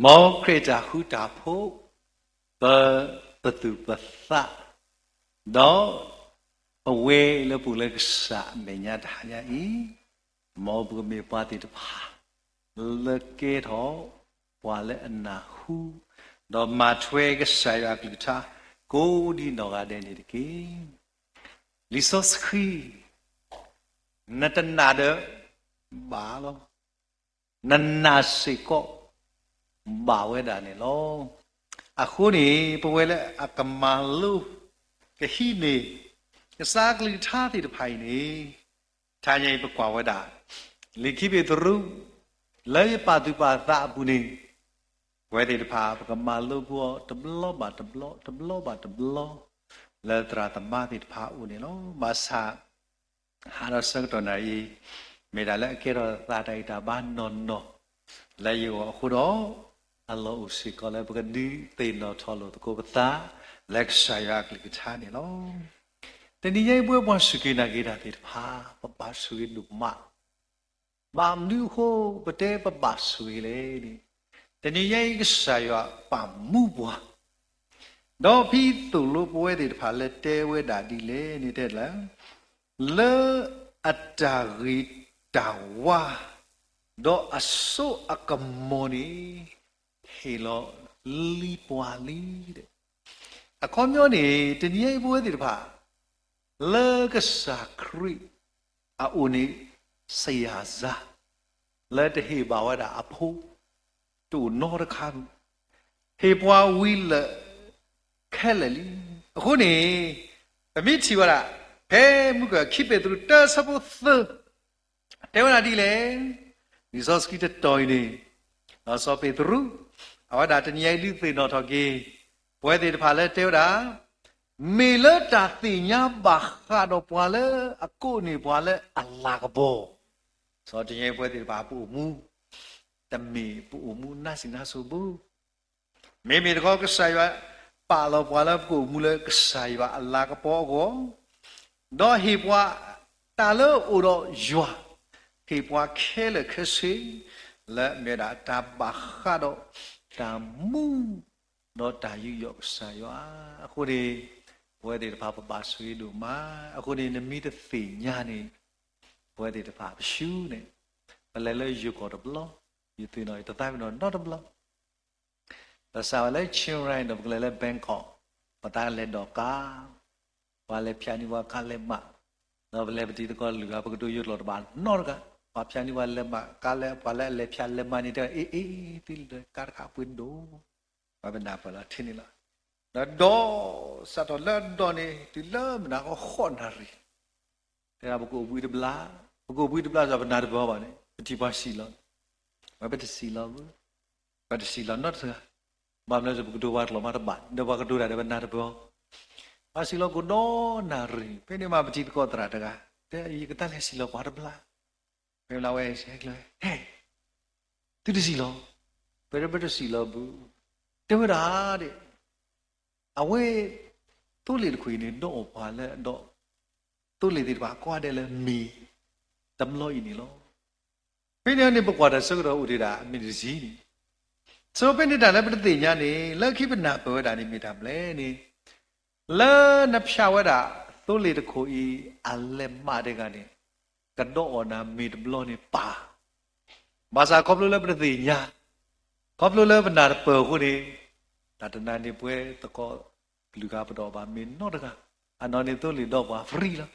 မ်ခရံာ်တၢ်ဃူတၢ်ဖိး ပ, ပသူၣ်ပသး, ဒီးပဝဲလၢပအိၣ်လၢကစၢ်အမဲာ်ညါတဟါညါအံၤ, မ်ပကမ့ၢ်ပှၤသ့ၣ်တဖၣ် လၢကဲထီၣ်ပှၤလၢအနၢ်ဟူ, ဒီးမၤထွဲကစၢ်ယွၤအကလုၢ်ကထါ ကိးဒံနီၢ်ဂၤဒဲးန့ၣ်တက့ၢ်. လံာ်စီဆှံ, နတနာ်ဒီး ဘၣ်လီၤ. နနာ်စ့ၢ်ကီး ဘၣ်ဝဲဒၣ်န့ၣ်လီၤ. အဃိန့ၣ် ပဝဲလၢအကမၤလိ ကဟံးန့ၢ် ကစၢ်ကလုၢ်ကထါသ့ၣ်တဖၣ်အံၤန့ၣ်, တဟါညါအံၤပကွၢ်ဝဲဒၣ် လံာ်ခံပ့းတရူး လၢယပာ်သူၣ်ပာ်သးအပူၤန့ၣ်, ပဝဲသ့ၣ်တဖၣ် ပကမၤလိပူၤအီၤတဘျီဘၣ်တဘျီ တဘျီဘၣ်တဘျီ လၢသရၣ်သမါသ့ၣ်တဖၣ်အအိၣ်န့ၣ်လီၤ. ဘၣ်ဆၣ် ဟါဒီးဆၢကတီၢ်နၣ်ရံၣ်အံၤ မ့ၢ်ဒၣ်လၢအကဲထီၣ်သးတၢ်ဂံၢ်တၢ်ဘါနီၢ်နီၢ် လၢယဂီၢ်အဃိဒီး, အလီၢ်အိၣ်စ့ၢ်ကီးလၢပကဒုးသ့ၣ်နီၣ်ထီၣ်လိာ်သကိးပသး လၢကစၢ်ယွၤအကလုၢ်ကထါန့ၣ်လီၤ. တနံၤညါအံၤ ပဝဲပှၤစူၢ်က့ၤနာ်က့ၤတၢ်သ့ၣ်တဖၣ် ပဘၣ်ဆိၣ်ဂ့ၤဒိၣ်မး ဘၣ်မနုၤအဃိ ပတဲပဘၣ်ဆိၣ်ဂ့ၤလဲၣ်န့ၣ်, တနံၤညါအံၤကစၢ်ယွၤပာ်မူပှၤ, ဒီးဖံသိၣ်လိပဝဲသ့ၣ်တဖၣ်လၢတဲဝဲဒၣ်ဒ်လဲၣ်န့ၣ်တဲလၢ, လၢအတၢ်ဂ့ၤတၢ်ဝါ ဒီးအစိအကမီၤန့ၣ် ဟ့ၣ်လီၤလံပှၤလံ. အခီပညီန့ၣ် တနံၤညါအံၤပဝဲသ့ၣ်တဖၣ် လၢကစၢ်ခရံာ်အအိၣ်န့ၣ် စံယၢ်စၢ် လၢတဟ့ၣ်ဘၣ်ဝဲဒၣ်အဖိ တအိၣ်နီတခါ, ဟ့ၣ်ပှၤဝံၤလၢာ်ခဲလၢာ်လံ. အဃိန့ၣ် ပမ့ၢ်ထံၣ်ဝဲဒၣ် ဖဲမုၢ်ကၢၢ်ခံပ့းတရူးတၢဆၢဖိသၢ တဲဝဲဒၣ်ဒ်လဲၣ်, လံာ်စီဆှံတတီၤအံၤန့ၣ်, ဒီးစီၤပ့းတရူး အဝဲဒၣ်တနံၤညါအံၤဒုးသ့ၣ်နီၣ်ထီၣ်က့ၤ ပဝဲသ့ၣ်တဖၣ်လၢတဲဝဲဒၣ်, မ့ၢ်လၢတၢ်သ့ၣ်ညါဘၣ်ဃးဒီးပှၤလၢအကိးန့ၢ်ပှၤလၢအလၤကပီၤ, စီၤတနံၤညါအံၤပဝဲသ့ၣ်တဖၣ်ပအိၣ်မူ တမ့ၢ်ပအိၣ်မူနါစံးနါစိၤဘၣ် မ့မ့ၢ်တခီ ကစၢ်ယွၤပာ်လီၤပှၤလၢပကအိၣ်မူလၢကစၢ်ယွၤအလၤကပီၤအဂီၢ်, ဒီးဟ့ၣ်ပှၤတၢ်လၢအအိၣ်ဒီးယွၤ, ဟ့ၣ်ပှၤခဲလၢာ်ခဲဆ့ လၢအမ့ၢ်ဝဲဒၣ်တၢ်ဘၣ်ဃးဒီးတၢ်မူ ဒီးတၢ်ယူးယီၣ်ကစၢ်ယွၤ. အဃိန့ၣ် ပဝဲသ့ၣ်တဖၣ်ပဘၣ်ဆိၣ်ဂ့ၤဒိၣ်မး. အဃိန့ၣ် နမ့ၢ်တသ့ၣ်ညါန့ၣ် ပဝဲသ့ၣ်တဖၣ်ပဆူန့ၣ် ပလဲၤလၢယိၤကီၢ်တဘျီ, ယသ့ၣ်နီၣ်ယတသးပ့ၤနီၣ်နီတဘျီ ပစးဝဲလၢ Chiang Rai ဒီးပကလဲၤလၢ Bangkok, ပသးလဲၤဒီးကါ, ပှၤလဲၤဖၠးန့ၢ်ပှၤကါလဲၤမး, ဒီးပလဲၤပတံၤသကိးတကလုာ်ဂၤ ပကတိၤယိၤကျိာ်တဘၣ်နီတဂၤ, ပှၤဖၠးန့ၢ်ပှၤလဲၤမး, ကါလဲၤ, ပှၤလၢအလဲၤဖၠးလဲၤမးန့ၣ်တဲ, အ့ အ့ သုလၢကါတခါပှ့ၤဒိၣ်, ပှၤပနၢ်ပၢၢ်လီၤထံန့ၣ်လီၤ. ဒီးဒိး, စးထီၣ်လၢအဒိးန့ၣ် တုၤလၢမနၤဃီဃိးနၣ်ရံၣ် တဲဒၣ်ပကအိၣ်ဘှံးတဘျီ, ပကအိၣ်ဘှံးတဘျီဒီးပနၢ်တပၢၢ်ဘၣ်န့ၣ် ပထံၣ်ပှၤစံၣ်လီၤ, ဝဲပတစံၣ်လီၤဘၣ်, ပတစံၣ်လီၤနီတဂၤ, ဘၣ်မနုၤလဲၣ် ပကတိၤပှၤကျိာ်မးတဘၣ်, ဒီးပှၤကတိၤတၢ်ဒီးပနၢ်တပၢၢ်, ပှၤစံၣ်လီၤကိၣ်ဒီနၣ်ရံၣ်, ဖဲန့ၣ်မးပထံၣ်သကိးသရၣ်တဂၤ, တဲယကသးလဲၤစံၣ်လီၤပှၤတဘျီ, ဖဲလၢဝဲဟဲကျဲ, ဟဲ သုတစံၣ်လီၤ, ပတပတစံၣ်လီၤဘၣ်, တဲဝဲဒၣ်ဒ် အဝဲ သိလ့ၣ်တခိၣ်အံၤန့ၣ် ဒီးအီၣ်ပှၤလၢအဒီး သိလ့ၣ်သ့ၣ်တဖၣ်ကိးဂၤဒဲးလၢမ့ၤတဘျီအံၤန့ၣ်လီၤ. ဖဲန့ၣ်န့ၣ် ပကွၢ်တၢ်ဆၢကတီၢ်အိၣ်ဒံးဒၣ်အမ့ၢ်တဆံန့ၣ်, ဆိဖဲန့ၣ်တၢ်လၢပတသ့ၣ်ညါန့ၣ် လၢခံပနၢ်ပၢၢ်ဝဲဒၣ်န့ၣ်မ့ၢ်တၢ်မနုၤလဲၣ်န့ၣ်, လၢနဖၠးဝဲဒၣ် သိလ့ၣ်တခိၣ်အံၤ အလဲၤမးတဂၤန့ၣ် ကဒီးအီၣ်နၤမ့ၤတဘျီန့ၣ်ပၢ် ဘၣ်ဆၣ်ခီဖျိလၢပတသ့ၣ်ညါ, ခီဖျိလၢပနၢ်တပၢၢ်အဃိန့ၣ်, တၢ်တနၤန့ၣ်ပဝဲသကိးကလုာ်ဂၤပတအီၣ်ဘၣ်မ့ၤနီတဂၤ, အနီၢ်န့ၣ်သိလ့ၣ်ဒီးပှၤ free လီၤ.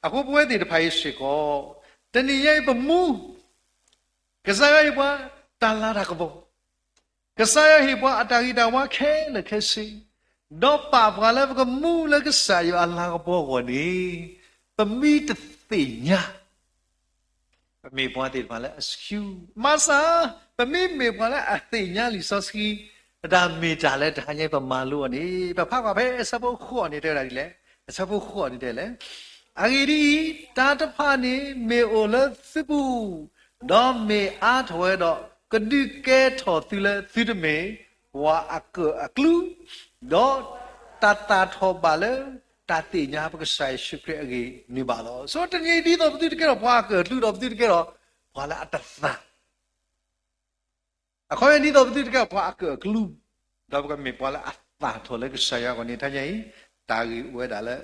အဃိပဝဲသ့ၣ်တဖၣ်အံၤစ့ၢ်ကီး, တနံၤညါအံၤပမူ ကစၢ်ယွၤဟ့ၣ်ပှၤတၢ်လၤတၢ်ကပီၤ, ကစၢ်ယွၤဟ့ၣ်ပှၤအတၢ်ဂ့ၤတၢ်ဝါခဲလၢာ်ခဲဆ့, ဒီးပာ်ပှၤလၢပကမူလၢကစၢ်ယွၤအလၤကပီၤအဂီၢ်န့ၣ်, ပမ့ၢ်တသ့ၣ်ညါ ပမ့ၢ်ပှၤသ့ၣ်တဖၣ်လၢအဆူၣ်, မၤစၢ်, ပမ့ၢ်မ့ၢ်ပှၤလၢအသ့ၣ်ညါလံာ်စီဆှံ, တၢ်မ့ၢ်တၢ်လၢတဟါညါပမၤလိအီၤန့ၣ်, ပဖးကွၢ်ဖဲအဆၢဖိဃိးန့ၣ်တဲဝဲဒၣ်ဒ်လဲၣ်, အဆၢဖိဃိးန့ၣ်တဲလဲၣ်, အဂ့ၢ်ဒ်အံၤ, တၢ်တဖၣ်န့ၣ် မ့ၢ်အိၣ်လၢသုပူၤ, ဒီးမ့ၢ်အါထီၣ်ဝဲဒီး ကဒုးကဲထီၣ်သုလၢသုတမ့ၢ် ပှၤအကၢၣ်အကျူ, ဒီးတၢ်သၣ်ထီၣ်ဘၣ်လၢတၢ်သ့ၣ်ညါပကစၢ်ယ့ၣ်ၡူးခရံာ်အဂ့ၢ်န့ၣ်ဘၣ်လီၤ. ဆိတနံၤအံၤဒ်သိးပသုတကဲထီၣ်ပှၤအကၢၣ်အကျူဒီးပသုတကဲထီၣ်ပှၤလၢအတသၣ် အခီပညီဒ်သိးပသုတကဲပှၤအကၢၣ်အကျူ, ဒီးပကမ့ၢ်ပှၤလၢအသၣ်ထီၣ်လၢကစၢ်ယွၤအဂီၢ်န့ၣ် တနံၤအံၤ တၢ်ဂ့ၢ်အိၣ်ဝဲဒၣ်လၢ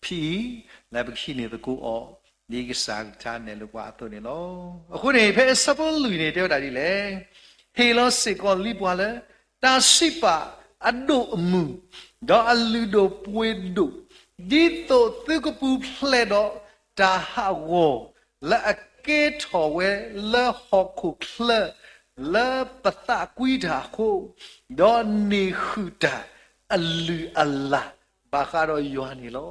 ဖဲအံၤ လၢပကဟံးန့ၢ်သကိးအီၤ ဒ်ကစၢ်ကထါနဲၣ်လိာ်ပှၤအသိးန့ၣ်လီၤ. အဃိန့ၣ် ဖဲအဆၢဖိလွံၢ်န့ၣ် တဲဝဲဒၣ်ဒ်လဲၣ်, ဟ့ၣ်လီၤစ့ၢ်ကီးလံပှၤလၢ တၢ်စံးပာ်အဒိၣ်အမုၢ်, ဒီးအလုၢ်ဒိၣ်ပှ့ၤဒိၣ်, ဒ်သိးသုကပူၤဖျဲးဒီးတၢ်ဟးဂီၤ လၢအကဲထီၣ်ဝဲလၢဟီၣ်ခိၣ်ချၢ လၢပသးကွံတၢ်အဃိ, ဒီးန့ၢ်ဃုာ်တၢ်အလုၢ်အလၢ် ဘၣ်ဃးဒီးယွၤန့ၣ်လီၤ.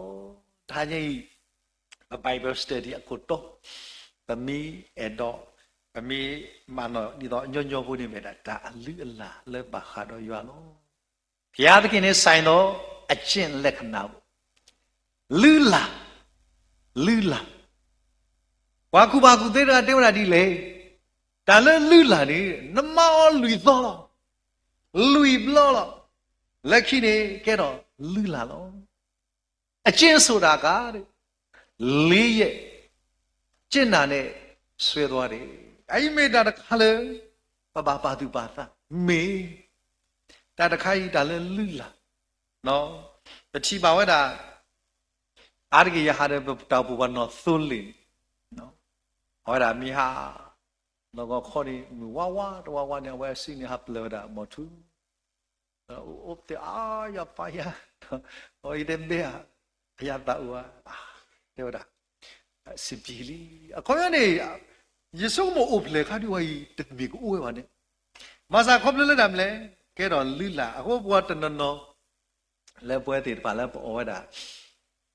တဟါညါအံၤ ပ Bible study အခိၣ်တီ, ပမ့ၢ်အဲၣ်ဒိး, ပမ့ၢ်မၤနီၣ်ဒ်သိးညီညီဖိန့ၣ် မ့ၢ်ဒၣ်တၢ်အလုၢ်အလၢ်လၢဘၣ်ဃးဒီးယွၤလီၤ. ဘုရားသခင်နဲ့ဆိုင်သော အကျင့်လက္ခဏာ လုၢ်လၢ်, လုၢ်လၢ်. ပှၤကူၣ်ဘၣ်ကူၣ်သ့တဂၤတဲဝဲဒၣ်ဒ်လဲၣ်, တၢ်လၢလုၢ်လၢ်န့ၣ် နမၤအီၤလွံၢ်သီလီၤ, လွံၢ်ဘျီလီၤ, လၢခံန့ၣ်ကဲထီၣ်လုၢ်လၢ်လီၤ. အကျင့်ဆိုတာက လေးရက်, ကျင့်တာနဲ့ ဆွဲသွားတယ်. အအံၤမ့ၢ်တၢ်တခါလၢ ပဘၣ်ပာ်သူၣ်ပာ်သး, မ့ၢ်တၢ်တခါအံၤ တၢ်လၢလုၢ်လၢ်, ပထံၣ်ဘၣ်ဝဲဒၣ် အါတက့ၢ်ယဟးဒီးပတၢ်အိၣ်ဖှိၣ်ပှၤနီၢ်သိလ့ၣ်န့ၣ်, အဝဲဒၣ်မ့ၢ်ဟး လီၢ်ကီၢ်ခီန့ၣ် မုၢ်ဝါဝါတဝါဝါန့ၣ် အဝဲအစုန့ၣ် ဟးပျၢၤဝဲဒၣ် မော်ထူ အိၣ်ပတဲအါယၤပာ်ယၤ, အဝဲတဲဘဲဧါ, အယၤသးအိၣ်ဧါ, တဲဝဲဒၣ် စံးဘျုးလံ. အခီပညီန့ၣ် ယဆိကမိၣ်အိၣ်ဖျဲၣ်ခါဒုးဝဲအံၤ တမ့ၢ်ကအိၣ်ဝဲဘၣ်န့ၣ်, ဘၣ်ဆၣ်ခီဖျိလၢတၢ်မနုၤလဲၣ်, ကဲထီၣ်လုၢ်လၢ်, အဃိပှၤတနီၤနီၤ လၢပဝဲသ့ၣ်တဖၣ်လၢပအီၣ်ဝဲဒၣ်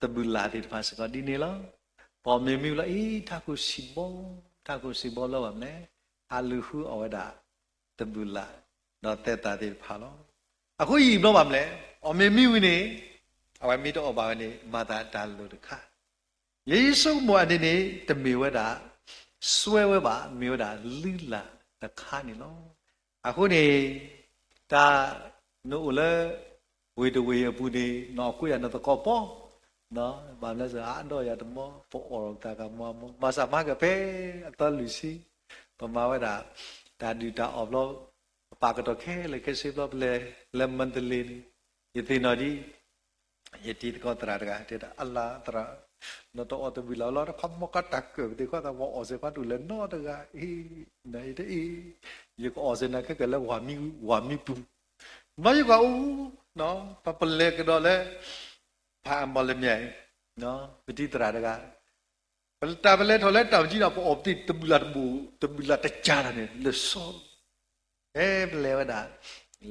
တဘုၣ်လၣ်သ့ၣ်တဖၣ်စ့ၢ်ကီးဒ်န့ၣ်လီၤ. ပအီၣ်မ့ၤမံလီၤအံၤ ထးခိၣ်ဆံးဘီ, ထးခိၣ်ဆံးဘီလၢဘၣ်မနုၤလဲၣ်, ဟးလူၤဃုအီၣ်ဝဲဒၣ် တဘုၣ်လၣ်, ဒီးသဲးသၣ်သ့ၣ်တဖၣ်လီၤ. အဃိယံာ်ဘျီဘၣ်မနုၤလဲၣ်, အီၣ်မ့ၤမံဝံၤန့ၣ် အဝဲမ့ၢ်တအီၣ်ဘၣ်ဝဲန့ၣ် မၤသးတၢ်လိၣ်တခါ, ယဆိကမိၣ်အန့ၣ်န့ၣ် တမ့ၢ်ဝဲဒၣ် စွဲဝဲဘၣ်, မ့ၢ်ဝဲဒၣ်လုၢ်လၢ်တခါန့ၣ်လီၤ. အဃိန့ၣ် တၢ်နအိၣ်လၢ ဝ့ၢ်တဝ့ၢ်အပူၤန့ၣ် နအီၣ်ကွံာ်ယၤနသကိးပီ, ဘၣ်မနုၤစ့ၢ် အါဒီးယၤတမီ, ပအီၣ်တၢ်ဂၤမၤမီ, ဘၣ်ဆၣ်မၤကဖဲအသီလွံၢ်ဆံ ပမၤဝဲဒၣ် တၢ်ဒုၣ်တၢ်အီၣ်ဘျီ, ပပာ်ကတီၢ်ခဲလၢာ်ခဲဆ့ဘျီ ပလဲၤလၢမၢတလ့ၤန့ၣ်, ယသ့ၣ်နီၣ်ဒ် ယတံၤသကိးသရၣ်တဂၤ တဲဒၣ် အလၤသရၣ်, နတအီၣ်တဘုၣ်လၣ်လီၤ တခီမီကတၢ်ကၢၣ်ပသ့ၣ်ခီသး ပှၤအီၣ်စ့ၢ်ခီတူၣ်လဲၤနီတဂၤအံၤ, နအံၤတအံၤ, ယကအီၣ်စ့ၢ်နၤခဲကၢၣ်လၢဝၤမံပူၤ, ဘျီယကွၢ်အိၣ်, ပပလဲၤကဒီးလၢ ဖးအမီၢ်လမၠဲၣ်အံၤ, ပတံၤသရၣ်တဂၤ ပတၢ်ပလဲၤထီၣ်လၢတၢ်မၤကံဒီး ပအီၣ်ပတံၤတဘုၣ်လၢ်တဘိ, တဘုၣ်လၢ်တကၢ်တၢ်န့ၣ် လၢစီ, ဖဲပလဲၤဝဲဒၣ်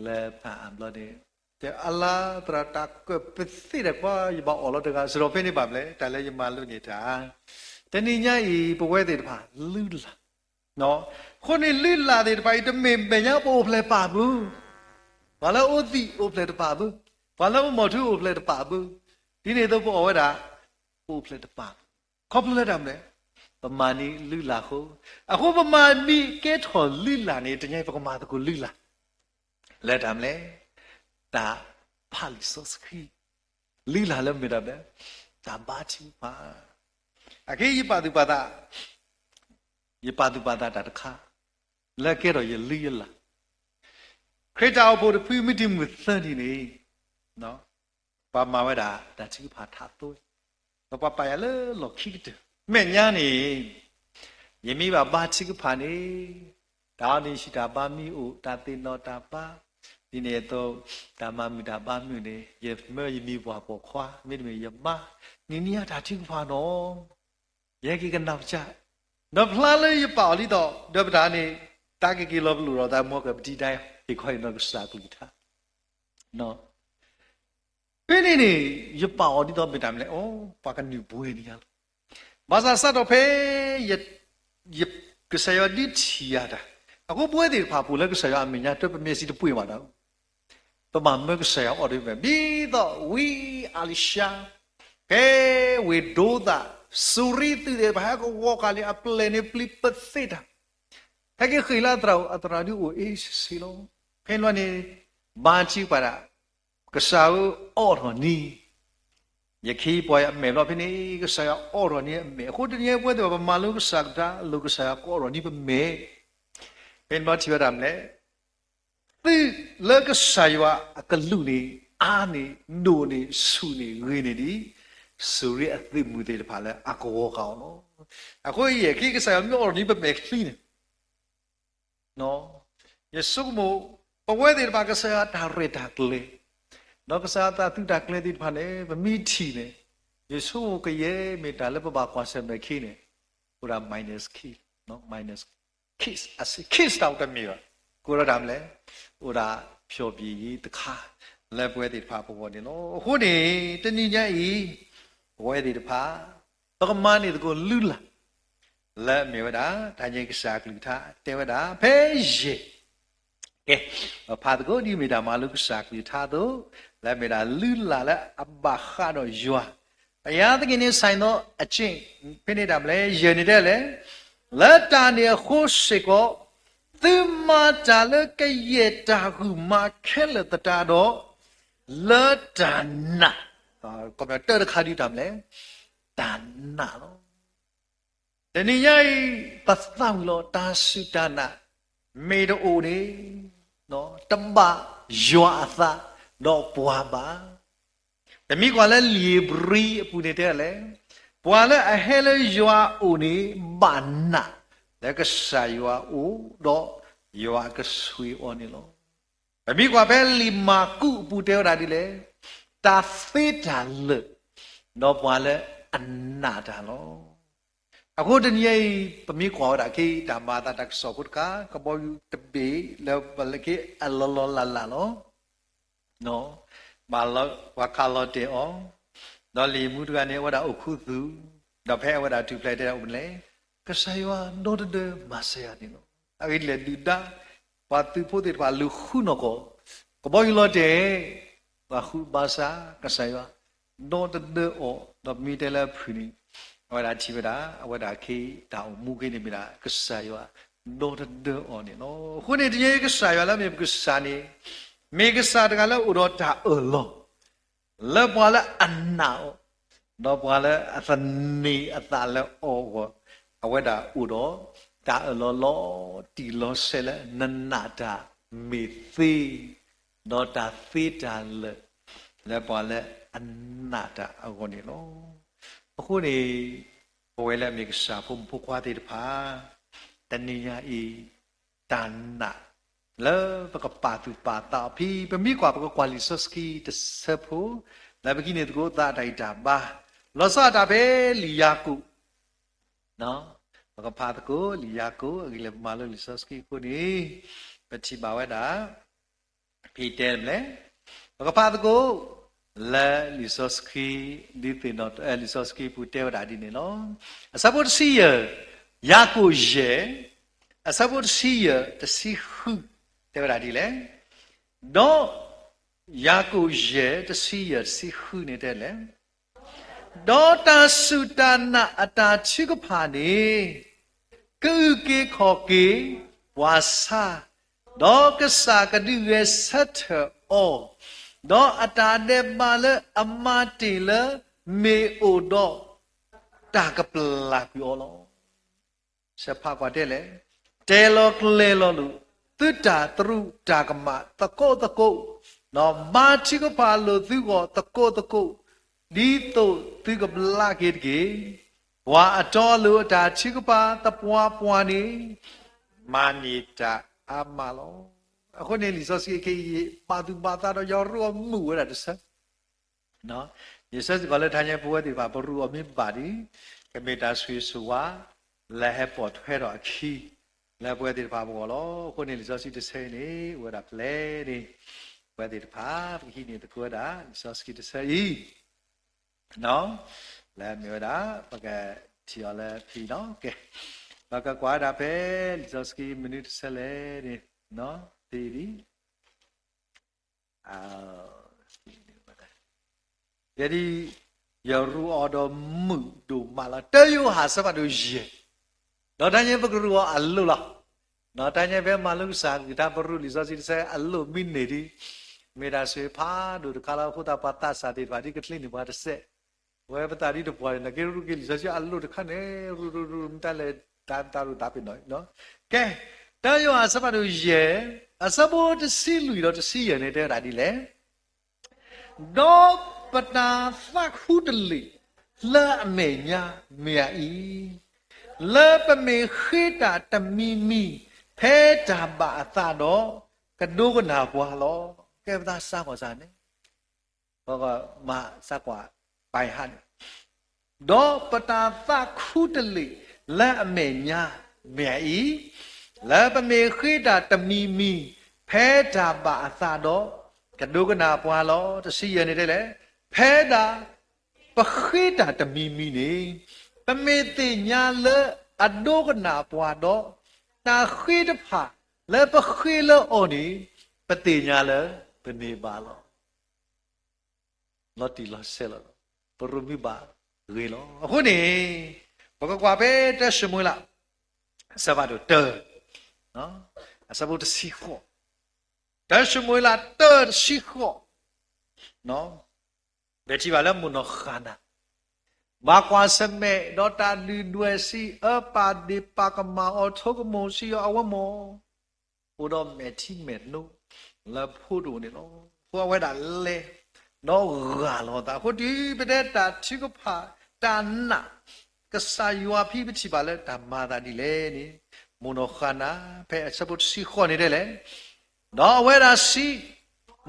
လၢဖးအါဘျီန့ၣ်, တဲအလါသရၣ်တၢ်ကၢၣ်ပသ့ၣ်ဒီးကွၢ် ယဘၣ်အီၣ်လီၤတဂၤ စရီဖဲန့ၣ်ဘၣ်မလဲၣ် တၢ်လၢယမၤလိန့ၢ်တၢ်, တနံၤညါအံၤ ပဝဲသ့ၣ်တဖၣ် လုၢ်လၢ် အဃိန့ၣ်လုၢ်လၢ်သ့ၣ်တဖၣ်အံၤ တမ့ၢ်မဲာ်ညါပအိၣ်ဖျဲၣ်ပာ်ဘၣ်, ပှၤလၢအအိၣ်သံၣ်အိၣ်ဖျဲၣ်တပာ်ဘၣ်, ပှၤလၢအအိၣ်မီၢ်ထူအိၣ်ဖျဲၣ်တပာ်ဘၣ်, ဒ်န့ၣ်အသိးပအီၣ်ဝဲဒၣ် ပအိၣ်ဖျဲၣ်တပာ်ဘၣ်, ခီဖျိလၢတၢ်မနုၤလဲၣ်, ပမၤန့ၢ်လုၢ်လၢ်အဃိ, အဃိပမၤမ့ၢ်ကဲထီၣ်လုၢ်လၢ်န့ၣ် တနံၤအံၤပကမၤသကိးလုၢ်လၢ် လၢတၢ်မနုၤလဲၣ်, တၢ်ဖးလံာ်စီဆှံ, လုၢ်လၢ်လၢမ့ၢ်တၢ်မနုၤလဲၣ်, တၢ်ဘါထုကဖၣ်, အက့ယပာ်သူၣ်ပာ်သး, ယပာ်သူၣ်ပာ်သးတၢ်တခါ, လၢကဲထီၣ်ယလုၢ်ယလၢ်, ခရံာ်တၢ်အိၣ်ဖှိၣ်တဖုမ့ၢ်တမုၢ်သၢနံၣ်န့ၣ်, ပှၤမၤဝဲဒၣ်တၢ်ထုကဖၣ်ထးသိ, ဒီးပှၤပာ်ယၤလၢလီၢ်ခံကတၢၢ်, မဲာ်ညါန့ၣ် ယမ့ၢ်ဘၣ်ဘါထုကဖၣ်န့ၣ်, တၢ်အီၣ်နံၣ်ဆံးတၢ်ဘါမ့ၢ်အိၣ်, တၢ်သ့ၣ်နီၣ်တၢ်ဘါ, ဒ်န့ၣ်အသိး, တၢ်မၤမုာ်တၢ်ဘါမုာ်န့ၣ် ယမၢယမံၤပှၢ်ပိာ်ခွါ, မ့တမ့ၢ်ယမါ, နံၤနံၤအတၢ်ထုကဖၣ်နီၤ, ယဟဲက့ၤကနၣ်ပစၢ်, ဒီးဖျါလၢယပာ်အီၤဒ်သိး ဒီးပတၢ်န့ၣ် တၢ်ကက့ၤလီၤပလိာ်ဒီးတၢ်မူကပတံဒၢ ဟ့ၣ်ခီဟ့ၣ်နီၤကစၢ်အကလုၢ်ကထါ ဖဲန့ၣ်န့ၣ် ယပာ်အီၤဒ်သိးမ့ၢ်တၢ်မနုၤလဲၣ်, အိ ပှၤကနုာ်ပှဲၤန့ၢ်ယၤလီၤ. ဘၣ်ဆၣ်စးထီၣ်ဖဲ ယ ကစၢ်ယွၤဒုးထံၣ်ယၤတၢ်, အဃိပဝဲသ့ၣ်တဖၣ်ပအိၣ်လၢကစၢ်ယွၤအမဲာ်ညါ တၢ်ပမ့ၢ်စံးတပှ့ၤဘၣ်ဒီး ပဘၣ်မၢကစၢ်ယွၤအီၣ်ဒ်မ့ၢ် ဒ်သိးဝံအလံၤၡါ, ဖဲဝ့ၢ်ဒိသး, စူၤရံသုးသ့ၣ်တဖၣ်ဟဲကဝီၤဃာ်လံ အပျဲၢ်န့ၣ်ပျံၤပသ့ၣ်တၢ်, ဟဲက့ၤဃ့ၢ်လၢအသရၣ်အိၣ် အသရၣ်ဒုးအိၣ်အ့ၣ်ဆ့ဆ့လီၤ. ဖဲန့ၣ်ဘျီန့ၣ် ဘါထုကဖၣ်ဒၣ် ကစၢ်ဧၢအိးထီၣ်န့ၢ် ယခ့ယပှၤအမဲာ်ဘျီ ဖဲန့ၣ် ကစၢ်ယွၤအိးထီၣ်န့ၢ်အမဲာ်, အဃိတနံၤအံၤပဝဲသ့ၣ်တဖၣ် ပမၤလိကစၢ်ကထါ လိၣ်ကစၢ်ယွၤကအိးထီၣ်န့ၢ်ပမဲာ်. ဖဲန့ၣ်ဘျီထံၣ်ဝဲဒၣ်မနုၤလဲၣ်, သုလၢကစၢ်ယွၤအကလူးန့ၣ် အါန့ၢ် ဒိၣ်န့ၢ် ဆူၣ်န့ၢ် ဂ့ၤန့ၢ်ဒံး စူၤရ့အသုးမုၢ်သ့ၣ်တဖၣ်လၢအကဝီၤဃာ်အီၤလီၤ. အဃိယဲၢ်ခံကစၢ်ယွၤမ့ၢ်အိၣ်ဒီးနံၤ ပမဲာ်ချံန့ၣ် ယဆိကမိၣ် ပဝဲသ့ၣ်တဖၣ်ကစၢ်ယွၤတၢ်ရဲၣ်တၢ်ကျဲၤ ဒီးကစၢ်ယွၤတၢ်သုးတၢ်ကျဲၤသ့ၣ်တဖၣ်န့ၣ် ပမ့ၢ်ထံၣ်န့ၣ် ယဆိကမိၣ်ကယဲၢ်မ့ၢ်တၢ်လၢပဘၣ်ကွၢ်ဆၢၣ်မဲာ်ခံန့ၣ် အိၣ်ဒၣ် minus key, minus key, အ key တၢ်အိၣ်တမ့ၢ်ဘၣ်. ကအိၣ်ဒီးတၢ်မနုၤလဲၣ်, အိၣ်ဒၣ်ဖျီၣ်ပံၤယံၤတခါ လၢပဝဲသ့ၣ်တဖၣ်ပဂီၢ်န့ၣ်လီၤ. အဃိန့ၣ် တနံၤညါအံၤ ပဝဲသ့ၣ်တဖၣ် ပကမၤန့ၢ်သကိးလုၢ်လၢ် လၢအမ့ၢ်ဝဲဒၣ် တၢ်ညဲကစၢ်ကလုၢ်ကထါ တဲဝဲဒၣ် ဖဲယဲၢ် ကဲ, ပဖးသကိးဒ်မ့ၢ်တၢ်မၤလိကစၢ်ကလုၢ်ကထါအသိး, လၢအမ့ၢ်ဒၣ်လုၢ်လၢ်လၢအဘၣ်ဃးဒီးယွၤ, ဘုရားသခင်နဲ့ဆိုင်သောအကျင့်, ဖဲန့ၣ်တၢ်မနုၤလဲၣ်, ယဲၢ်န့ၣ်တဲလဲၣ်, လၢတၢ်န့ၣ်အဃိစ့ၢ်ကီး, သုမၤတၢ်လၢကယဲၢ်တၢ်ဂုာ်မၤခဲလၢာ်သတးဒီး, လၢတၢ်နာ်, ကီၢ်ပယီၤတၢတခါဒ်တၢ်မနုၤလဲၣ်, တၢ်နာ်လီၤ. တနံၤညါအံၤ ပသးဝံၤလီၤ တၢ်စူၢ်တၢ်နာ် မ့ၢ်တအိၣ်န့ၣ် တဘၣ်ယွၤအသးဒီးပှၤဘၣ်. ပမ့ၢ်ကွၢ်လၢလံာ်ဧ့ၤဘြံၤအပူၤန့ၣ်တဲလဲၣ်, ပှၤလၢအဟဲလၢယွၤအအိၣ်န့ၣ် ဘၣ်နာ်လၢကစၢ်ယွၤအိၣ် ဒီးယွၤကဆိၣ်ဂ့ၤအီၤန့ၣ်လီၤ. ပမ့ၢ်ကွၢ်ဖဲလံာ်မၢ်ကူးအပူၤတဲဝဲဒၣ်ဒ်လဲၣ်, တၢ်သ့တၢ်လၢာ် ဒီးပှၤလၢအနာ်တၢ်လီၤ. အဃိတနံၤအံၤ ပမ့ၢ်ကွၢ်ဝဲဒၣ်က့ၤ တၢ်မၤအသးတၢ်ကစီၣ်ဖိတခါ ကဘီယူၤတဘ့ၣ်လၢပလၢက့ၤအလီၤလီၤလၢ်လၢ်လီၤ. ဘၣ်ပှၤခးလီၤတဲာ်အီၤ, ဒီးလံာ်မူတဂၤန့ၣ် အဝဲဒၣ်အိၣ်ခူသူၣ်, ဒီးဖဲအဝဲဒၣ်ထူၣ်ဖျဲးတဲဒၣ်အိၣ်မနုၤလဲၣ်, ကစၢ်ယွၤဒီတဒၢမၤစၢၤယၤန့ၣ်လီၤ. အဂ့ၢ်ဒ်လဲၣ်ဒုၣ်ဒါ ပှၤသုးဖိသ့ၣ်တဖၣ်လူၤဃုနီၢ်ကီၢ်, ကဘီယူၤလီၤတဲာ် ပှၤဃုဘၣ်ဆၣ် ကစၢ်ယွၤ ဒီတဒၢအီၤ, ဒီးပမ့ၢ်တဲလၢအဖုၣ်န့ၣ် အဝဲဒၣ်ထံၣ်ဝဲဒၣ် အဝဲဒၣ်က့ၤတၢ်အိၣ်မူက့ၤန့ၣ်မ့ၢ်ဒၣ် ကစၢ်ယွၤ ဒီတဒၢအီၤန့ၣ်လီၤ. အဃိန့ၣ် တနံၤအံၤကစၢ်ယွၤလၢမ့ၢ်ပကစၢ်န့ၣ် မ့ၢ်ကစၢ်တဂၤလၢအိၣ်ဒီးတၢ်အၢၣ်လီၤ လၢပှၤလၢအနာ်အီၤ, ဒီးပှၤလၢအသန့ၤအသးလၢအီၤအဂီၢ်, အဝဲဒၣ်အိၣ်ဒီးတၢ်အၢၣ်လီၤလီၤတံၢ်လီၤဆဲးလၢ နနာ်တၢ်မ့ၢ်သ့, ဒီးတၢ်သ့တၢ်လၢာ် လၢပှၤလၢအနာ်တၢ်အဂီၢ်န့ၣ်လီၤ. အဃိန့ၣ် ပဝဲလၢအမ့ၢ်ကစၢ်ဖိမုၣ်ဖိခွါသ့ၣ်တဖၣ် တနံၤညါအံၤ တၢ်နာ် လၢပကပာ်သူၣ်ပာ်သးအီၤဖဲ ပမ့ၢ်ကွၢ် ပကကွၢ်လံာ်စီဆှံတဆၢဖိ လၢပကဟံးန့ၢ်သကိးသးအတၢ်ဂံၢ်တၢ်ဘါ, လီၤဆီဒၣ်တၢ်ဖဲလံာ်ယၤကိာ်, ပကဖးသကိးလံာ်ယၤကိာ် အဂ့ၢ်လၢပမၤလိလံာ်စီဆှံအဃိန့ၣ် ပထံၣ်ဘၣ်ဝဲဒၣ် ဖဲတဲမလဲၣ်, ပကဖးသကိး လၢလံာ်စီဆှံ ဒ်သိးဒီး လံာ်စီဆှံပူၤတဲဝဲဒၣ်ဒ်န့ၣ်လီၤ. အဆၢဖိတဆံယဲၢ်, ယၤကိာ်ယဲၢ်, အဆၢဖိတဆံယဲၢ် တဆံဃု တဲဝဲဒၣ်ဒ်လဲၣ်, ဒီး ယၤကိာ်ယဲၢ် တဆံယဲၢ် တဆံဃုန့ၣ်တဲလဲၣ် ဒီးတၢ်စူၢ်တၢ်နာ်အတၢ်ထုကဖၣ်န့ၣ် ကအုၣ်က့ၤခီၣ်က့ၤပှၤဆါ, ဒီးကစၢ်ကဒုးဂဲၤဆၢထၢၣ်အီၤ, ဒီးအတၢ်ဒဲးဘးလၢအမၤတ့ၢ်လၢ မ့ၢ်အိၣ်ဒီးတၢ်ကပျၢ်ကွံာ်အီၤလီၤ. ဆဲးဖးကွၢ်တဲလဲၣ်, တဲလီၤကျဲၤလီၤလိာ် သုတၢ်သရူးတၢ်ကမၣ်သကိးသကိး, ဒီးမၤထုကဖၣ်လိာ်သုဂီၢ်သကိးသကိး, ဒ်သိးသုကဘျါက့ၤတက့ၢ်. ပှၤအတီအလိၤအတၢ်ထုကဖၣ်သပှၢ်ပှၢ်န့ၣ် မၤန့ၢ်တၢ်အါမးလီၤ. အဃိန့ၣ် လံာ်စီဆှံခဲအံၤ ပာ်သူၣ်ပာ်သးဒီးယီၤရူအမုာ်ဝဲဒၣ်တဆၢ ယဆၢစ့ၢ်ကီးလၢတဟါညါ ပဝဲသ့ၣ်တဖၣ် ပရူးအီၤမ့ၢ်ဘၣ်ဒီး ကမ့ၢ်တၢ်ဆိၣ်ဂ့ၤဆိၣ်ဝါ လၢဟဲပိာ်ထွဲထီၣ်အခံ လၢပဝဲသ့ၣ်တဖၣ်အဂီၢ်လီၤ. အဃိန့ၣ် လံာ်စီဆှံတဆၢအံၤန့ၣ် အိၣ်ဝဲဒၣ်ဖဲလဲၣ်န့ၣ် ပဝဲသ့ၣ်တဖၣ် ပကဟံးန့ၢ်သကိးဝဲဒၣ် လံာ်စီဆှံတဆၢအံၤ လၢမ့ၢ်ဝဲဒၣ် ပကထံၣ်အီၤလၢဖဲအံၤလီၤ. ကဲ, ပကကွၢ်ဝဲဒၣ်ဖဲ လံာ်စီဆှံမနုၤတဆၢလဲၣ်န့ၣ် သ့ဒံး ယဲဒၣ် ယရူးအီၤဒီးမုာ်ဒိၣ်မးလီၤ. တၢယိၤဟၣ်အဆၢဖးဒိၣ်ယဲၢ်, ဒီးတၢ်ညဲပကရူးအီၤအလိၤလီၤ. ဒီးတၢ်ညဲဖဲမၤလိကစၢ်ကလုၢ်ကထါ ပရူးလံာ်စီဆှံတဆၢအလိၤမ့ၢ်န့ၢ်ဒီး မ့ၢ်တၢ်ဆိၣ်ဂ့ၤဖးဒိၣ်တခါလီၤ. အဃိသတး ပှၤသးစၢ်သ့ၣ်တဖၣ် ဒ်ကချ့န့ၢ်ပှၤတစဲး, ဝဲပသးဒ်တပှၢ်န့ၣ် နက့ၤရူးက့ၤလံာ်စီဆှံအလိၤတခါန့ၣ် ရူးရူးရူး မ့ၢ်တၢ်လဲၤတၢ်သးရူးသးပ့ၤနီၣ်, ကဲ တၢယိၤဟၣ်အဆၢဖးဒိၣ်ယဲၢ်, အဆၢဖိတဆံလွံၢ်ဒီးတဆံယဲၢ်န့ၣ် တဲဝဲဒၣ်ဒ်လဲၣ်. ဒီးပတၢ်သးခူတလ့ၢ်လၢအမဲာ်ညါမ့ၢ်အအံၤ, လၢပမ့ၢ်ဃ့တၢ်တမံၤမံၤ ဖဲတၢ်ဘၣ်အသးဒီး, ကဒိကနၣ်ပှၤလီၤ. ကဲပသးစးကွၢ်စးန့ၣ် မၤစးကွၢ်ပၢ်ဟါန့ၣ်, ဒီးပတၢ်သးခူတလ့ၢ်လၢအမဲာ်ညါမ့ၢ်အအံၤ, လၢပမ့ၢ်ဃ့တၢ်တမံၤမံၤ ဖဲတၢ်ဘၣ်အသးဒီး, ကဒိကနၣ်ပှၤလီၤ. တဆံယဲၢ်န့ၣ်တဲလဲၣ်, ဖဲဒၣ်ပဃ့တၢ်တမံၤမံၤန့ၣ်, ပမ့ၢ်သ့ၣ်ညါလၢအဒိကနၣ်ပှၤဒီး, တၢ်ဃ့တဖၣ်လၢပဃ့လၢအီၤန့ၣ်, ပသ့ၣ်ညါလၢပန့ၢ်ဘၣ်လီၤ. လီၤတံၢ်လီၤဆဲးလီၤ, ပရူးမုၢ်ဘၣ်ဂ့ၤလီၤ. အဃိန့ၣ်, ပကကွၢ်ဖဲတၢၡမူၤအ့လး အဆၢဖးဒိၣ်တၢ, အဆၢဖိတဆံဃိး, တၢၡမူၤအ့လးတၢတဆံဃိး, ပထံၣ်ဘၣ်လၢမိၢ်နီၢ်ဃၣ်နၤ ဘၣ်ကွၢ်ဆၢၣ်မဲာ်ဒီးတၢ်ဒုၣ်ဒွဲၣ်စံး အၢပၢ်ဒ့ၣ်ပၢ်ကမၣ်အီၤထိကမိၣ်စံးအီၤ အဝဲမ့ၢ် အိၣ်ဒီးမဲာ်ထံမဲာ်နိ လၢဖိတအိၣ်န့ၣ်လီၤ. အဃိအဝဲဒၣ်လဲၤ ဒီးဂၢ်လီၤသး အဃိတုၤပတဲတၢ်ထုကဖၣ် တၢ်နာ် ကစၢ်ယွၤဖဲပထံၣ်ဘၣ်လၢတၢ်မၤအသးဒ်လဲၣ်န့ၣ်, မိၢ်နီၢ်ဃၣ်နၤ ဖဲအဆၢဖိတဆံဃိးန့ၣ်တဲလဲၣ် ဒီးအဝဲဒၣ်စံး,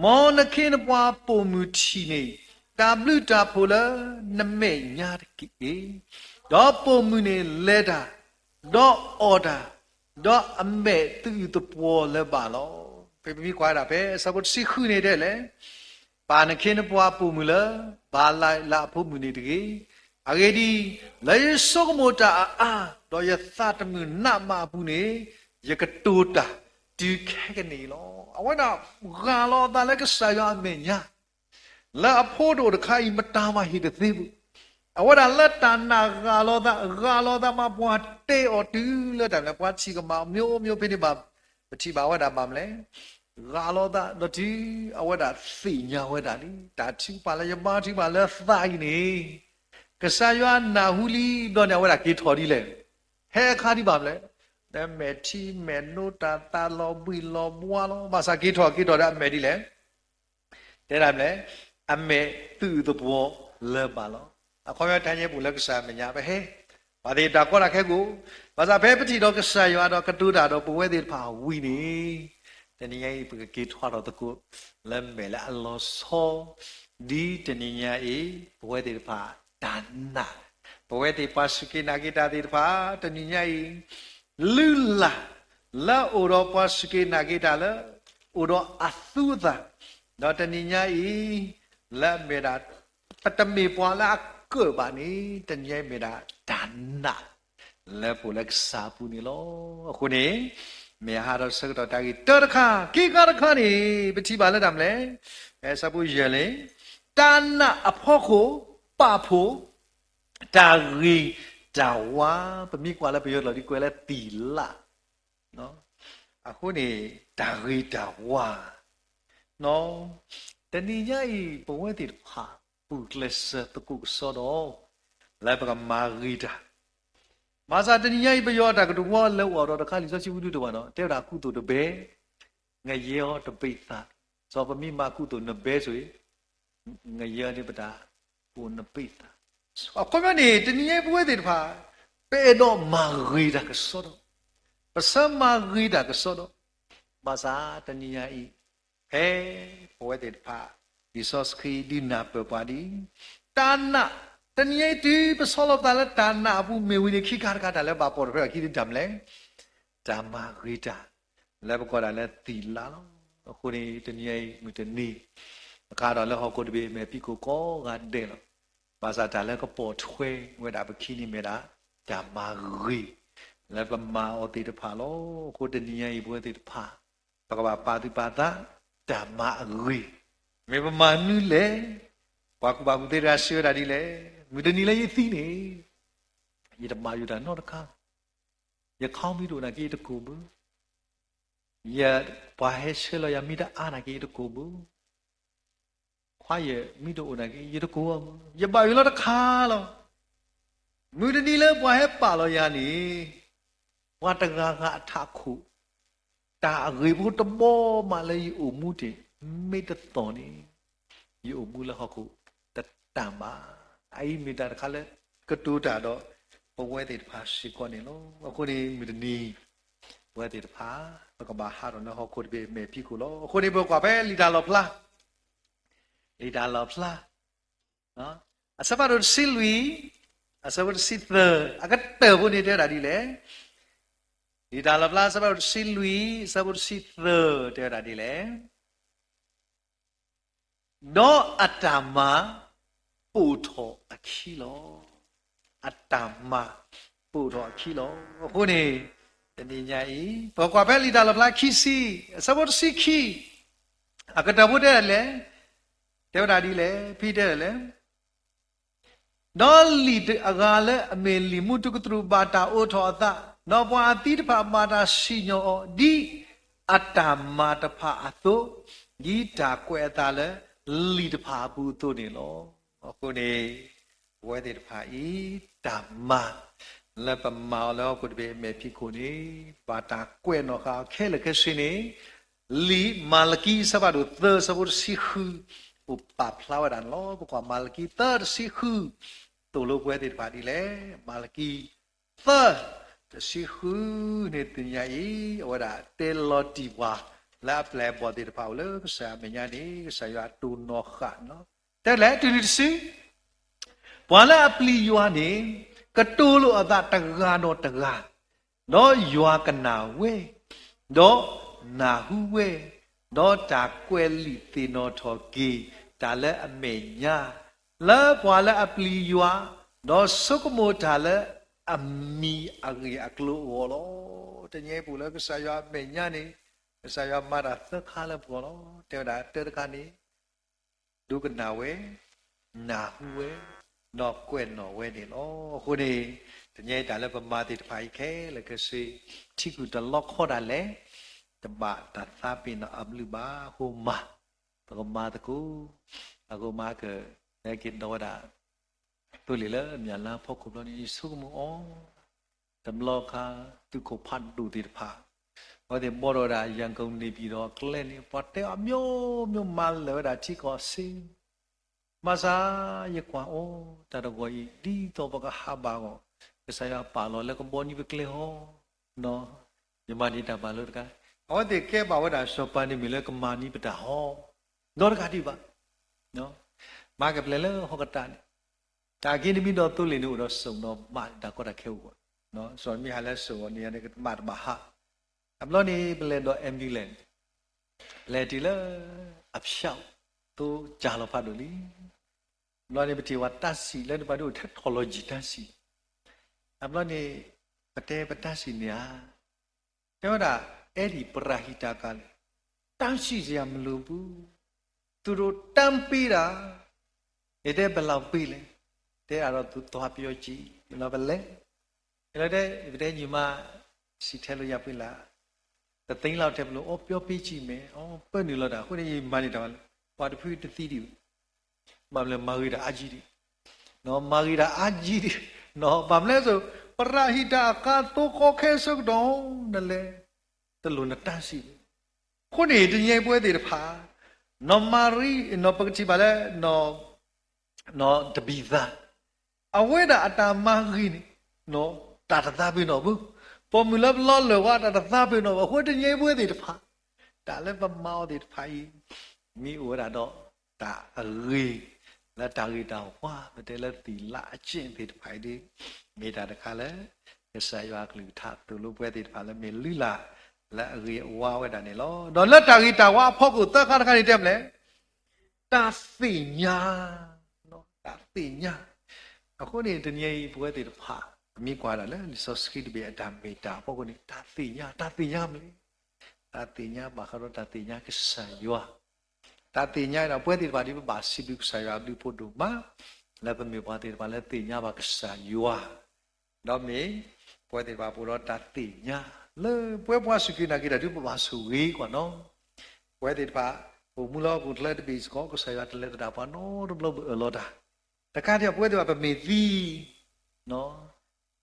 မ်နခ့နပှၤပိာ်မုၣ်ထံၣ်န့ၢ် တၢ်ဘျုးတၢ်ဖှိၣ်လၢနမဲာ်ညါတက့ၢ်. ဒီးပိာ်မုၣ်န့ၣ်လဲၤတၢ်, ဒီးအီၣ်တၢ်, ဒီးအမဲာ်သုးအုးသပှီၤလၢၤဘၣ်လီၤ. ဖဲပမ့ၢ်ကွၢ်ဝဲဒၣ်ဖဲအဆၢဖိတဆံဃုန့ၣ်တဲလဲၣ်, ပၢ်နခ့နပှၤပိာ်မုၣ်လၢ ဘၣ်လၢ်လၢ်အဖိမုၣ်န့ၣ်တဂ့ၤ. အဂ့ၢ်ဒ်အံၤ, လၢယဆိကမိၣ်တၢ်အါအါ, ဒီးယသးတမုာ်နးမးအပူၤန့ၣ်, ယကတိၤတၢ်တုၤခဲကနံၣ်အံၤလီၤ. အဝဲဒၣ်ဂၢ်လီၤအသးလၢကစၢ်ယွၤအမဲာ်ညါ လၢအဖိတအိၣ်တခါအံၤ မတၤမၤဟ့ၣ်တသ့ဘၣ်. အဝဲဒၣ်လၢတၢ်နာ်ဂၢ်လီၤသး, ဂၢ်လီၤသးမးပှၤတဲအီၤတုၤလၢတၢ်မနုၤလဲၣ် ပှၤထံၣ်ကမၣ် မျိုးမျိုးဖဲန့ၣ်ဘၣ်, ပထံၣ်ဘၣ်ဝဲဒၣ်ဘၣ်မနုၤလဲၣ်, ဂၢ်လီၤသးဒီးတုၤအဝဲဒၣ်သ့ၣ်ညါဝဲဒၣ်လံ တၢ်ထုကဖၣ်လၢယမၤထုကဖၣ်လၢသးအံၤန့ၣ် ကစၢ်ယွၤနၢ်ဟူလံဒီးန့ၣ် အဝဲဒၣ်က့ၤထီၣ်ဒ်လဲၣ်, ဟဲအခါဒံးဘၣ်မနုၤလဲၣ်, ဒီးမဲာ်ထံမဲာ်နိ တၢ်သးလီၤဘှံးလီၤဘှါလီၤ. ဘၣ်ဆၣ်က့ၤထီၣ်က့ၤထီၣ်ဒီးအမဲာ်ဒ်လဲၣ် တဲဒၣ်မနုၤလဲၣ်, အမဲာ်သုးအုးသပှီၤလၢၤဘၣ်လီၤ. အခီပညီတၢ်ညါပူၤလၢကစၢ်အမဲာ်ညါ ပဟဲ ပှၤသ့ၣ်တၢ်ကီတၢ်ခဲကိး, ဘၣ်ဆၣ်ဖဲပထံၣ်ဒီးကစၢ်ယွၤဒီးကတိၤတၢ်ဒီးပဝဲသ့ၣ်တဖၣ်ဝံၤန့ၣ်, တနံၤညါအံၤ ပကက့ၤထီၣ်ထီၣ်သကိး လၢမဲာ်လၢအလီၤဆီ ဒ်တနံၤညါအံၤ ပဝဲသ့ၣ်တဖၣ်တၢ်နာ်, ပဝဲသ့ၣ်ပှၤစူၢ်က့ၤနာ်က့ၤတၢ်သ့ၣ်တဖၣ် တနံၤညါအံၤ လုၢ်လၢ် လၢအအိၣ်ဒီးပှၤစူၢ်က့ၤနာ်က့ၤတၢ်လၢ အိၣ်ဒီးအသူအသၣ်, ဒီးတနံၤညါအံၤ လၢအမ့ၢ်ဒၣ် ပတမ့ၢ်ပှၤလၢအကၢၣ်ဘၣ်န့ၣ် တနံၤညါအံၤမ့ၢ်ဒၣ်တၢ်နာ် လၢပအိၣ်လၢကစၢ်အပူၤန့ၣ်လီၤ. အဃိန့ၣ် မ့ၢ်ဟးထီၣ်ဆၢကတီၢ်တၢ်ဂ့ၢ်တၢတခါ, ခံခါတခါန့ၣ် ပထံၣ်ဘၣ်လၢတၢ်မနုၤလဲၣ်, ဖဲဆၢဖိယဲၢ်န့ၣ်, တၢ်နာ်အဖီခိၣ် ပာ်ဖှိၣ် တၢ်ဂ့ၤတၢ်ဝါ, ပမ့ၢ်ကွၢ်လၢပယီၤကျိာ်ဒ်ကွဲးလၢ သီလ, အဃိန့ၣ် တၢ်ဂ့ၤတၢ်ဝါ, တနံၤညါအံၤ ပဝဲသ့ၣ်တဖၣ် ပူၤကျဲးစၢးသကိးကစီဒီး လၢပကမၤဂ့ၤတၢ်, ဘၣ်ဆၣ်တနံၤညါအံၤ ပယီၤအတၢ်ကတိၤဝီလၢအိၣ်ဒီးတခါလံာ်စီဆှံဝံဒုတဘၣ်နီၤ တဲဝဲဒၣ် ကုသိုလ်တဘဲ ငရဲအီၤတဘ့ၣ်သး, စီၤပမ့ၢ်မၤကုသိုလ်နဘဲဆိအံၤ ငရဲန့ၣ်ပတၢ်အိၣ်နဘ့ၣ်သး, အခီပညီန့ၣ် တနံၤညါအံၤပဝဲသ့ၣ်တဖၣ် ပအဲၣ်ဒိးမၤဂ့ၤတၢ်ကစီဒီ, ပဆၢမၤဂ့ၤတၢ်ကစီဒီ, ဘၣ်ဆၣ်တနံၤညါအံၤ ဖဲပဝဲသ့ၣ်တဖၣ် လံာ်စီဆှံဒုးနၢ်ပၢၢ်ပှၤဒ်အံၤ, တၢ်နာ်, တနံၤညါအံၤတုၤပဆီလီၤပသးလၢတၢ်နာ်အပူၤမ့ၢ်ဝံၤန့ၣ် ခံခါတခါတၢ်လၢဘၣ်ပိာ်ထွဲအခံဒ်တၢ်မနုၤလဲၣ်, တၢ်မၤဂ့ၤတၢ် လၢပကိးဒၣ်လၢသီလလီၤ. အဃိန့ၣ် တနံၤညါအံၤ မုၢ်တနံၤ အခါဒီးလၢဟီၣ်ခိၣ်တဘ့ၣ် မဲာ်ဖံးခိၣ်ကိးဂၤဒဲးလီၤ. ဘၣ်ဆၣ်တၢ်လၢကပိာ်ထွဲဝဲဒၣ်ပခံန့ၣ်မ့ၢ်ဒၣ် တၢ်မၤဂ့ၤ လၢပမၤအီၤသ့ၣ်တဖၣ်လီၤ. အဃိတနံၤညါအံၤ ပဝဲသ့ၣ်တဖၣ် ပကဘၣ်ပာ်သူၣ်ပာ်သး တၢ်မၤအဂ့ၤ, မ့ၢ်ပမၤနုၤလဲၣ်. ပှၤကူၣ်ဘၣ်ကူၣ်သ့တဂၤစံးဝဲဒၣ်ဒ်လဲၣ်, မုၢ်တနံၤလၢယသံန့ၣ် ယတမၤယိာ်တၢ်နီတခါ, ယခီမ့ၢ်တအိၣ်နာ်က့ ယတကိၢ်ဘၣ်, ယပှၤဟဲဆှၢလီၤယၤမ့ၢ်တအါနာ်က့ ယတကိၢ်ဘၣ်, ခွါယမ့ၢ်တအိၣ်နာ်က့ ယတကိၢ်ဘၣ်, ယဘၣ်ယိၣ်လီၤတခါလီၤ. မုၢ်တနံၤလၢပှၤဟဲပာ်လီၤယၤန့ၣ် ပှၤတဂၤဂၤအထးခိၣ် တၢ်အဂ့ၤဖိတဘီမးလၢယအိၣ်မူတ့ၢ်, မ့ၢ်တသီၣ်န့ၣ် ယအိၣ်မူလၢဟီၣ်ခိၣ်တတၢ်မၤ, အအံၤမ့ၢ်တၢ်တခါလၢ ကတိၤတၢ်ဒီး ပဝဲသ့ၣ်တဖၣ်စ့ၢ်ကီးန့ၣ်လီၤ. အဃိန့ၣ်မုၢ်တနံၤ ပဝဲသ့ၣ်တဖၣ် ပကဘၣ်ဟးထီၣ်လၢဟီၣ်ခိၣ်တဘ့ၣ်အမဲာ်ဖံးခိၣ်လီၤ. အဃိန့ၣ် ပကွၢ်ဖဲလံာ်တၢ်လီၣ်ဖျါ လံာ်တၢ်လီၣ်ဖျါ အဆၢဖးဒိၣ်တဆံလွံၢ် အဆၢဖိတဆံသၢ အကတၢၢ်ဖိန့ၣ်တဲဝဲဒၣ်ဒ်လဲၣ်. လံာ်တၢ်လီၣ်ဖျါ အဆၢဖးဒိၣ်တဆံလွံၢ် အဆၢဖိတဆံသၢ တဲဝဲဒၣ်ဒ်လဲၣ်. ဒီးအတၢ်မၤပိာ်ထီၣ်အခံလီၤ. အတၢ်မၤပိာ်ထီၣ်အခံလီၤ. အဃိန့ၣ် တနံၤညါအံၤ ပကွၢ်ဖဲလံာ်တၢ်လီၣ်ဖျါခံဆံ အဆၢဖိတဆံခံ အကတၢၢ်ဖိတဲဒ်လဲၣ်, တဲဝဲဒၣ်ဒ်လဲၣ်, ဖဲတဲဒ်လဲၣ်. ဒီးလံာ်အဂၤလၢအမ့ၢ်လံာ်မူထူကတြူၢ်ဘၣ်တၢ်အိးထီၣ်အသး, ဒီးပှၤအသံတဖၣ်ဘၣ်တၢ်စံၣ်ညီၣ်အီၤ, ဒ်အတၢ်မၤတဖၣ်အသိး, ဒ်တၢ်ကွဲးအသးလၢလံာ်တဖၣ်အပူၤအသိးန့ၣ်လီၤ. အဃိန့ၣ် ပဝဲသ့ၣ်တဖၣ်အံၤ တၢ်မၤလၢပမၤအီၤလၢဟီၣ်ခိၣ်တဘ့ၣ်အမဲာ်ဖံးခိၣ်န့ၣ် ဘၣ်တၢ်ကွဲးနီၣ်ဃာ်အီၤခဲလၢာ်ခဲဆ့န့ၣ် လံာ်မၤလကံအဆၢဖးဒိၣ်သၢ အဆၢဖိတဆံဃု အိၣ်ပာ်ဖျါဝဲဒၣ်န့ၣ်လီၤ. ပကွၢ်မၤလကံသၢတဆံဃု သိၣ်လိပဝဲသ့ၣ်တဖၣ်ဒ်လဲၣ်. မၤလကံသၢတဆံဃုန့ၣ် တနံၤညါအံၤ အဝဲဒၣ်တဲလီၤတံၢ်ပှၤ လၢအပျဲၢ်အဘီၣ်သ့ၣ်တဖၣ်အိၣ်လၢကစၢ်ယွၤအမဲာ်ညါန့ၣ် ကစၢ်ယွၤတိၢ်နီၣ်ဃာ်န့ၣ်လီၤ. တဲလဲၣ် တုၤနုၤတစု ပှၤလၢအပျံၤယွၤန့ၣ် ကတိၤလိာ်အသးတဂၤဒီးတဂၤ, ဒီးယွၤကနၣ်ဝဲ, ဒီးနၢ်ဟူဝဲ, ဒီးတၢ်ကွဲးလံာ်သ့ၣ်နီၣ်ထီၣ်က့ၤ တၢ်လၢအမဲာ်ညါ လၢပှၤလၢအပျံၤယွၤ, ဒီးဆိကမိၣ်တၢ်လၢအမံၤအဂ့ၢ်အကျိၤအဂီၢ်လီၤ. တနံၤအံၤပအိၣ်လၢကစၢ်ယွၤအမဲာ်ညါန့ၣ် ကစၢ်ယွၤမၤတၢ်သၢခါလၢပဂီၢ်လီၤ. တဲဝဲဒၣ်တၢတခါန့ၣ် ဒိကနၣ်ဝဲ, နၢ်ဟူဝဲ, ဒီးကွဲးနီၣ်ဝဲန့ၣ်လီၤ. အဃိန့ၣ် တနံၤအံၤတၢ်လၢပမၤသ့ၣ်တဖၣ်အံၤခဲလၢာ်ခဲဆ့ ထံကူၣ်တလီခီဒၣ်လဲာ် တဘၣ်တၢ်သးပ့ၤနီၣ်အဘျုးဘၣ်. အဃိမၤ ပကမၤသကိး, အဃိမၤက ဟဲက့ၤဒီးဝဲဒၣ် သိလ့ၣ်လၢမၠၣ်လါဖီခိၣ်ဘျီန့ၣ် ယဆိကမိၣ်အီၤ တဘျီခါ သုးခိၣ်ဖးဒိၣ်သ့ၣ်တဖၣ် အဝဲသ့ၣ်ဘှီထီၣ်ဝဲဒၣ် ရန်ကုန်နေပြည်တော် အကျဲန့ၣ် ပှၤတဲအီၤ မျိုးမျိုး မၤလၢာ်ဝဲဒၣ်ထံကီၢ်စ့ မၤစၢ် ယကွၢ်အီၤ တၢ်တဂီၤအံၤ ဒ်သိးပကဟးဘၣ်အဂီၢ် ကစၢ်ယွၤပာ်လီၤလၢကဘှီန့ၢ်ပကျဲဟီ ယမၤန့ၢ်တၢ်မၤလိတခါ အဝဲသ့ၣ်ကဲဘၣ်ဝဲဒၣ် စီၤပၤန့ၣ်မ့ၢ်လၢကမၤန့ၢ်ပတၢ်ဟီ ဒီးတကးဒံးဘၣ် မၤကပျဲၢ်လၢဟီၣ်ကတၢၢ်န့ၣ် တၢ်က့ၤတမံၤဒီးသိလ့ၣ်န့ၣ်အိၣ်ဒီးစိာ်ဒီးမးန့ၣ် တၢ်ကီတၢ်ခဲအိၣ်ဝဲ စီၤမံဟးလၢစိာ်အီၤန့ၣ် ကမၣ်တဘၣ်ဟး အဘျီန့ၣ် ပလဲၤဒီး ambulance လဲၤတုၤလၢ အဖျၢၣ် သိကၢ်လီၤဖးဒိၣ်လံ ဘျီန့ၣ် ပထံၣ်ဝဲတၢ်စံၣ်လၢနပှၤဒိၣ်ထဲထီၣ်လီၤယံၤတၢ်စံၣ် အဘျီန့ၣ် ပတဲပတၢ်စံၣ်န့ၣ်ဧါ တဲဝဲဒၣ် အဲဒံးပရၤဟံးတၢ်ကါလဲၣ် တၢ်စံၣ်စရာမလိုဘူး သူတို့တမ်းပေးတာ တဲဘယ်လောက်ပေးလဲ တဲအါဒီးသူသွားပြောကြည့် လီၤပလဲၤ လီၤတဲ ပတဲညီမ စံၣ်ထဲလိာ်ယၤပှ့ၤလၢ တသ့လီၤထဲပလိၤ အိၣ်ပြောပေးကြည့်မယ် အိၣ်ပၢနုာ်လီၤတၢ် အဃိန့ၣ် ယမၤန့ၢ်တၢ်ဝဲလၢ ပှၤတဖုတသံဒံး ဘၣ်မနုၤလဲၣ် မၤဂ့ၤတၢ်အါကံဒံး မၤဂ့ၤတၢ်အါကံဒံး ဘၣ်မနုၤလဲၣ်စိ ပရၤဟံးတၢ်အကါသိဃီခဲဆၢကတီၢ် နလဲၤ တလိၣ်နတၢ်စံၣ် အဃိန့ၣ် တနံၤအံၤပဝဲသ့ၣ်တဖၣ် နီၢ်မၤရံ နီၢ်ပကထံၣ်ဘၣ်လၢ နီၢ်တဘံၤသၣ် အဝဲဒၣ်အတၢ်မၤဂ့ၤန့ၣ် တၢ်တသးပ့ၤနီၣ်ဘၣ် ပိာ်မုၣ်လၢပလီၢ်လၢၢ်ဝဲ တၢ်တသးပ့ၤနီၣ်ဘၣ် အဃိတနံၤအံၤပဝဲသ့ၣ်တဖၣ် တၢ်လၢပမၤအီၤသ့ၣ်တဖၣ်အံၤ မ့ၢ်အိၣ်ဝဲဒၣ်ဒီး တၢ်အဂ့ၤ လၢတၢ်ဂ့ၤတၢ်ဝါ ပတဲလၢသံၣ်လါအကျဲသ့ၣ်တဖၣ်အံၤဒီး မ့ၢ်တၢ်တခါလၢ ကစၢ်ယွၤအကလုၢ်ကထါသိၣ်လိပဝဲသ့ၣ်တဖၣ်လၢမ့ၢ်လုၢ်လၢ် လၢအဂ့ၤအဝါဝဲဒၣ်န့ၣ်လီၤ. ဒီးလၢတၢ်ဂ့ၤတၢ်ဝါအဖီခိၣ်သၢခါတခါန့ၣ်တဲမနုၤလဲၣ် တၢ်သ့ၣ်ညါ တၢ်သ့ၣ်ညါ အဃိန့ၣ် တနံၤအံၤပဝဲသ့ၣ်တဖၣ် ပမ့ၢ်ကွၢ်ဒၣ်လၢလံာ်စီဆှံတဘ့ၣ်အတၢ်မ့ၢ်တၢ်အဖီခိၣ်န့ၣ် တၢ်သ့ၣ်ညါ တၢ်သ့ၣ်ညါမနုၤလဲၣ် တၢ်သ့ၣ်ညါဘၣ်ဃးဒီးတၢ်သ့ၣ်ညါကစၢ်ယွၤ တၢ်သ့ၣ်ညါဒီး ပဝဲသ့ၣ်တဖၣ်ဒ်ပဘၣ်စံးဘျုးကစၢ်ယွၤအဘျုးဖးဒိၣ်မး လၢပမ့ၢ်ပှၤသ့ၣ်တဖၣ်လၢသ့ၣ်ညါဘၣ်ကစၢ်ယွၤ ဒီးမ့ၢ် ပဝဲသ့ၣ်တဖၣ်ပအိၣ်ဒီးတၢ်သ့ၣ်ညါ လၢပဝဲပှၤစူၢ်က့ၤနာ်က့ၤတၢ်ဒုးပဘၣ်ဆိၣ်ဂ့ၤကွၢ်နီၤ ပဝဲသ့ၣ်တဖၣ် အိၣ်မူလၢဟီၣ်ခိၣ်ချၢတဘ့ၣ်စ့ၢ်ကီး ကစၢ်ယွၤတလဲၤသဒၣ်ပှၤနီတဘျီဘၣ်အၢၣ်လီၤတၢ် တကးဒံးဘၣ် ပဝဲသ့ၣ်တဖၣ်ပမ့ၢ်သံ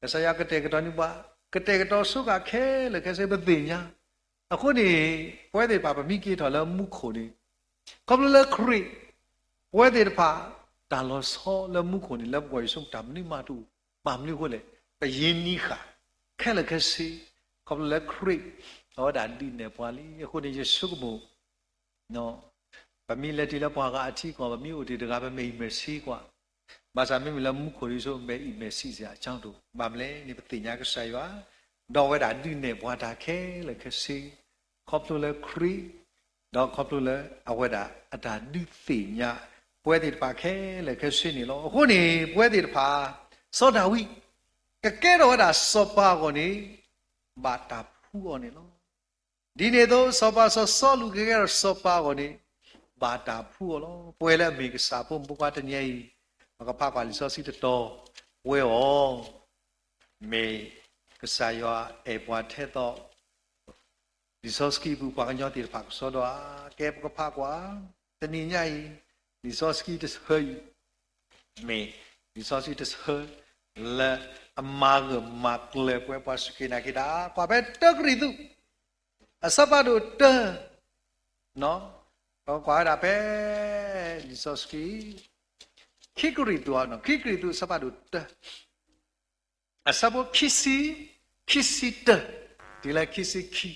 ကစၢ်ယွၤကတဲာ်ကတီၤန့ၢ်ပှၤ ကတဲာ်ကတီၤဆိဃာ်ခဲလၢာ်ခဲဆ့ပသ့ၣ်ညါ အဃိန့ၣ် ပဝဲသ့ၣ်တဖၣ် ပမ့ၢ်က့ၤထီၣ်လၢမူခိၣ်န့ၣ်, ခီဖျိလၢခရံာ်, ပဝဲသ့ၣ်တဖၣ် တၢ်လီၤဆီလၢမူခိၣ်န့ၣ် လၢပှၤယွၤဆိကမိၣ်တၢ်မနုၤမးတအိၣ်, ဘၣ်မနုၤအဃိလဲၣ်, ပယံၤနံၤဃာ် ခဲလၢာ်ခဲဆ့, ခီဖျိလၢခရံာ် အဝဲဒၣ်ဒုးနဲၣ်ပှၤလံ. အဃိန့ၣ် ယဆိကမိၣ် ပမ့ၢ်လဲၤတုၤလၢပှၤဂၤအထံကီၢ်, ပမ့ၢ်အိၣ်တ့ၢ်တဂၤ ပမဲာ်အံၤမဲာ်ဆံးကွၢ်, ဘၣ်ဆၣ်မ့မ့ၢ်လၢမူခိၣ်ဒ်သိး မဲာ်အံၤမဲာ်ဆံးစ့ၢ်အကၠီတအိၣ်, ဘၣ်မနုၤလဲၣ်န့ၣ် ပသ့ၣ်ညါကစၢ်ယွၤ, ဒီးအဝဲဒၣ်ဒုးနဲၣ်ပှၤတၢ်ခဲလၢာ်ခဲဆ့, ခီဖျိလၢခရံာ်, ဒီးခီဖျိလၢအဝဲဒၣ်အတၢ်ဒုးသ့ၣ်ညါ ပဝဲသ့ၣ်တဖၣ်ခဲလၢာ်ခဲဆ့န့ၣ်လီၤ. အဃိန့ၣ် ပဝဲသ့ၣ်တဖၣ်, စီၤဒၤဝံး ကကဲထီၣ်ဝဲဒၣ်စီၤပၤအဂီၢ်န့ၣ် ဘၣ်တၢ်ဖှူအီၤန့ၣ်လီၤ. ဒ်န့ၣ်အသိး စီၤပၤစီၤစီလူးကကဲထီၣ်စီၤပၤအဂီၢ်န့ၣ် ဘၣ်တၢ်ဖှူအီၤလီၤ. ပဝဲလၢအမ့ၢ်ကစၢ်ဖိမုၣ်ဖိခွါတနံၤအံၤ, ပကဖးကွၢ်လံာ်စီဆှံတတီၤ, ပဝဲအီၤ, မ့ၢ်ကစၢ်ယွၤအဲၣ်ပှၤထဲသိး လံာ်စီဆှံပူၤ ပှၤကညီသ့ၣ်တဖၣ်ကစီဒီဧါ. ကဲပကဖးကွၢ်, တနံၤညါအံၤ, လံာ်စီဆှံတဆၢအံၤ, မ့ၢ်လံာ်စီဆှံတဆၢ လၢအမၤဂၢၢ်မၤကျၢၤပဝဲပှၤစူၢ်က့ၤနာ်က့ၤတၢ်, ကွၢ်ဖဲတၢကရံၣ်သူး အဆၢဖးဒိၣ်တၢ, ပကွၢ်ဝဲဒၣ်ဖဲ လံာ်စီဆှံ ခံကရံၣ်သူး, ခံကရံၣ်သူးအဆၢဖးဒိၣ်တၢ အဆၢဖိခံဆံ, ခံဆံတၢ, တုၤလၢခံဆံခံ,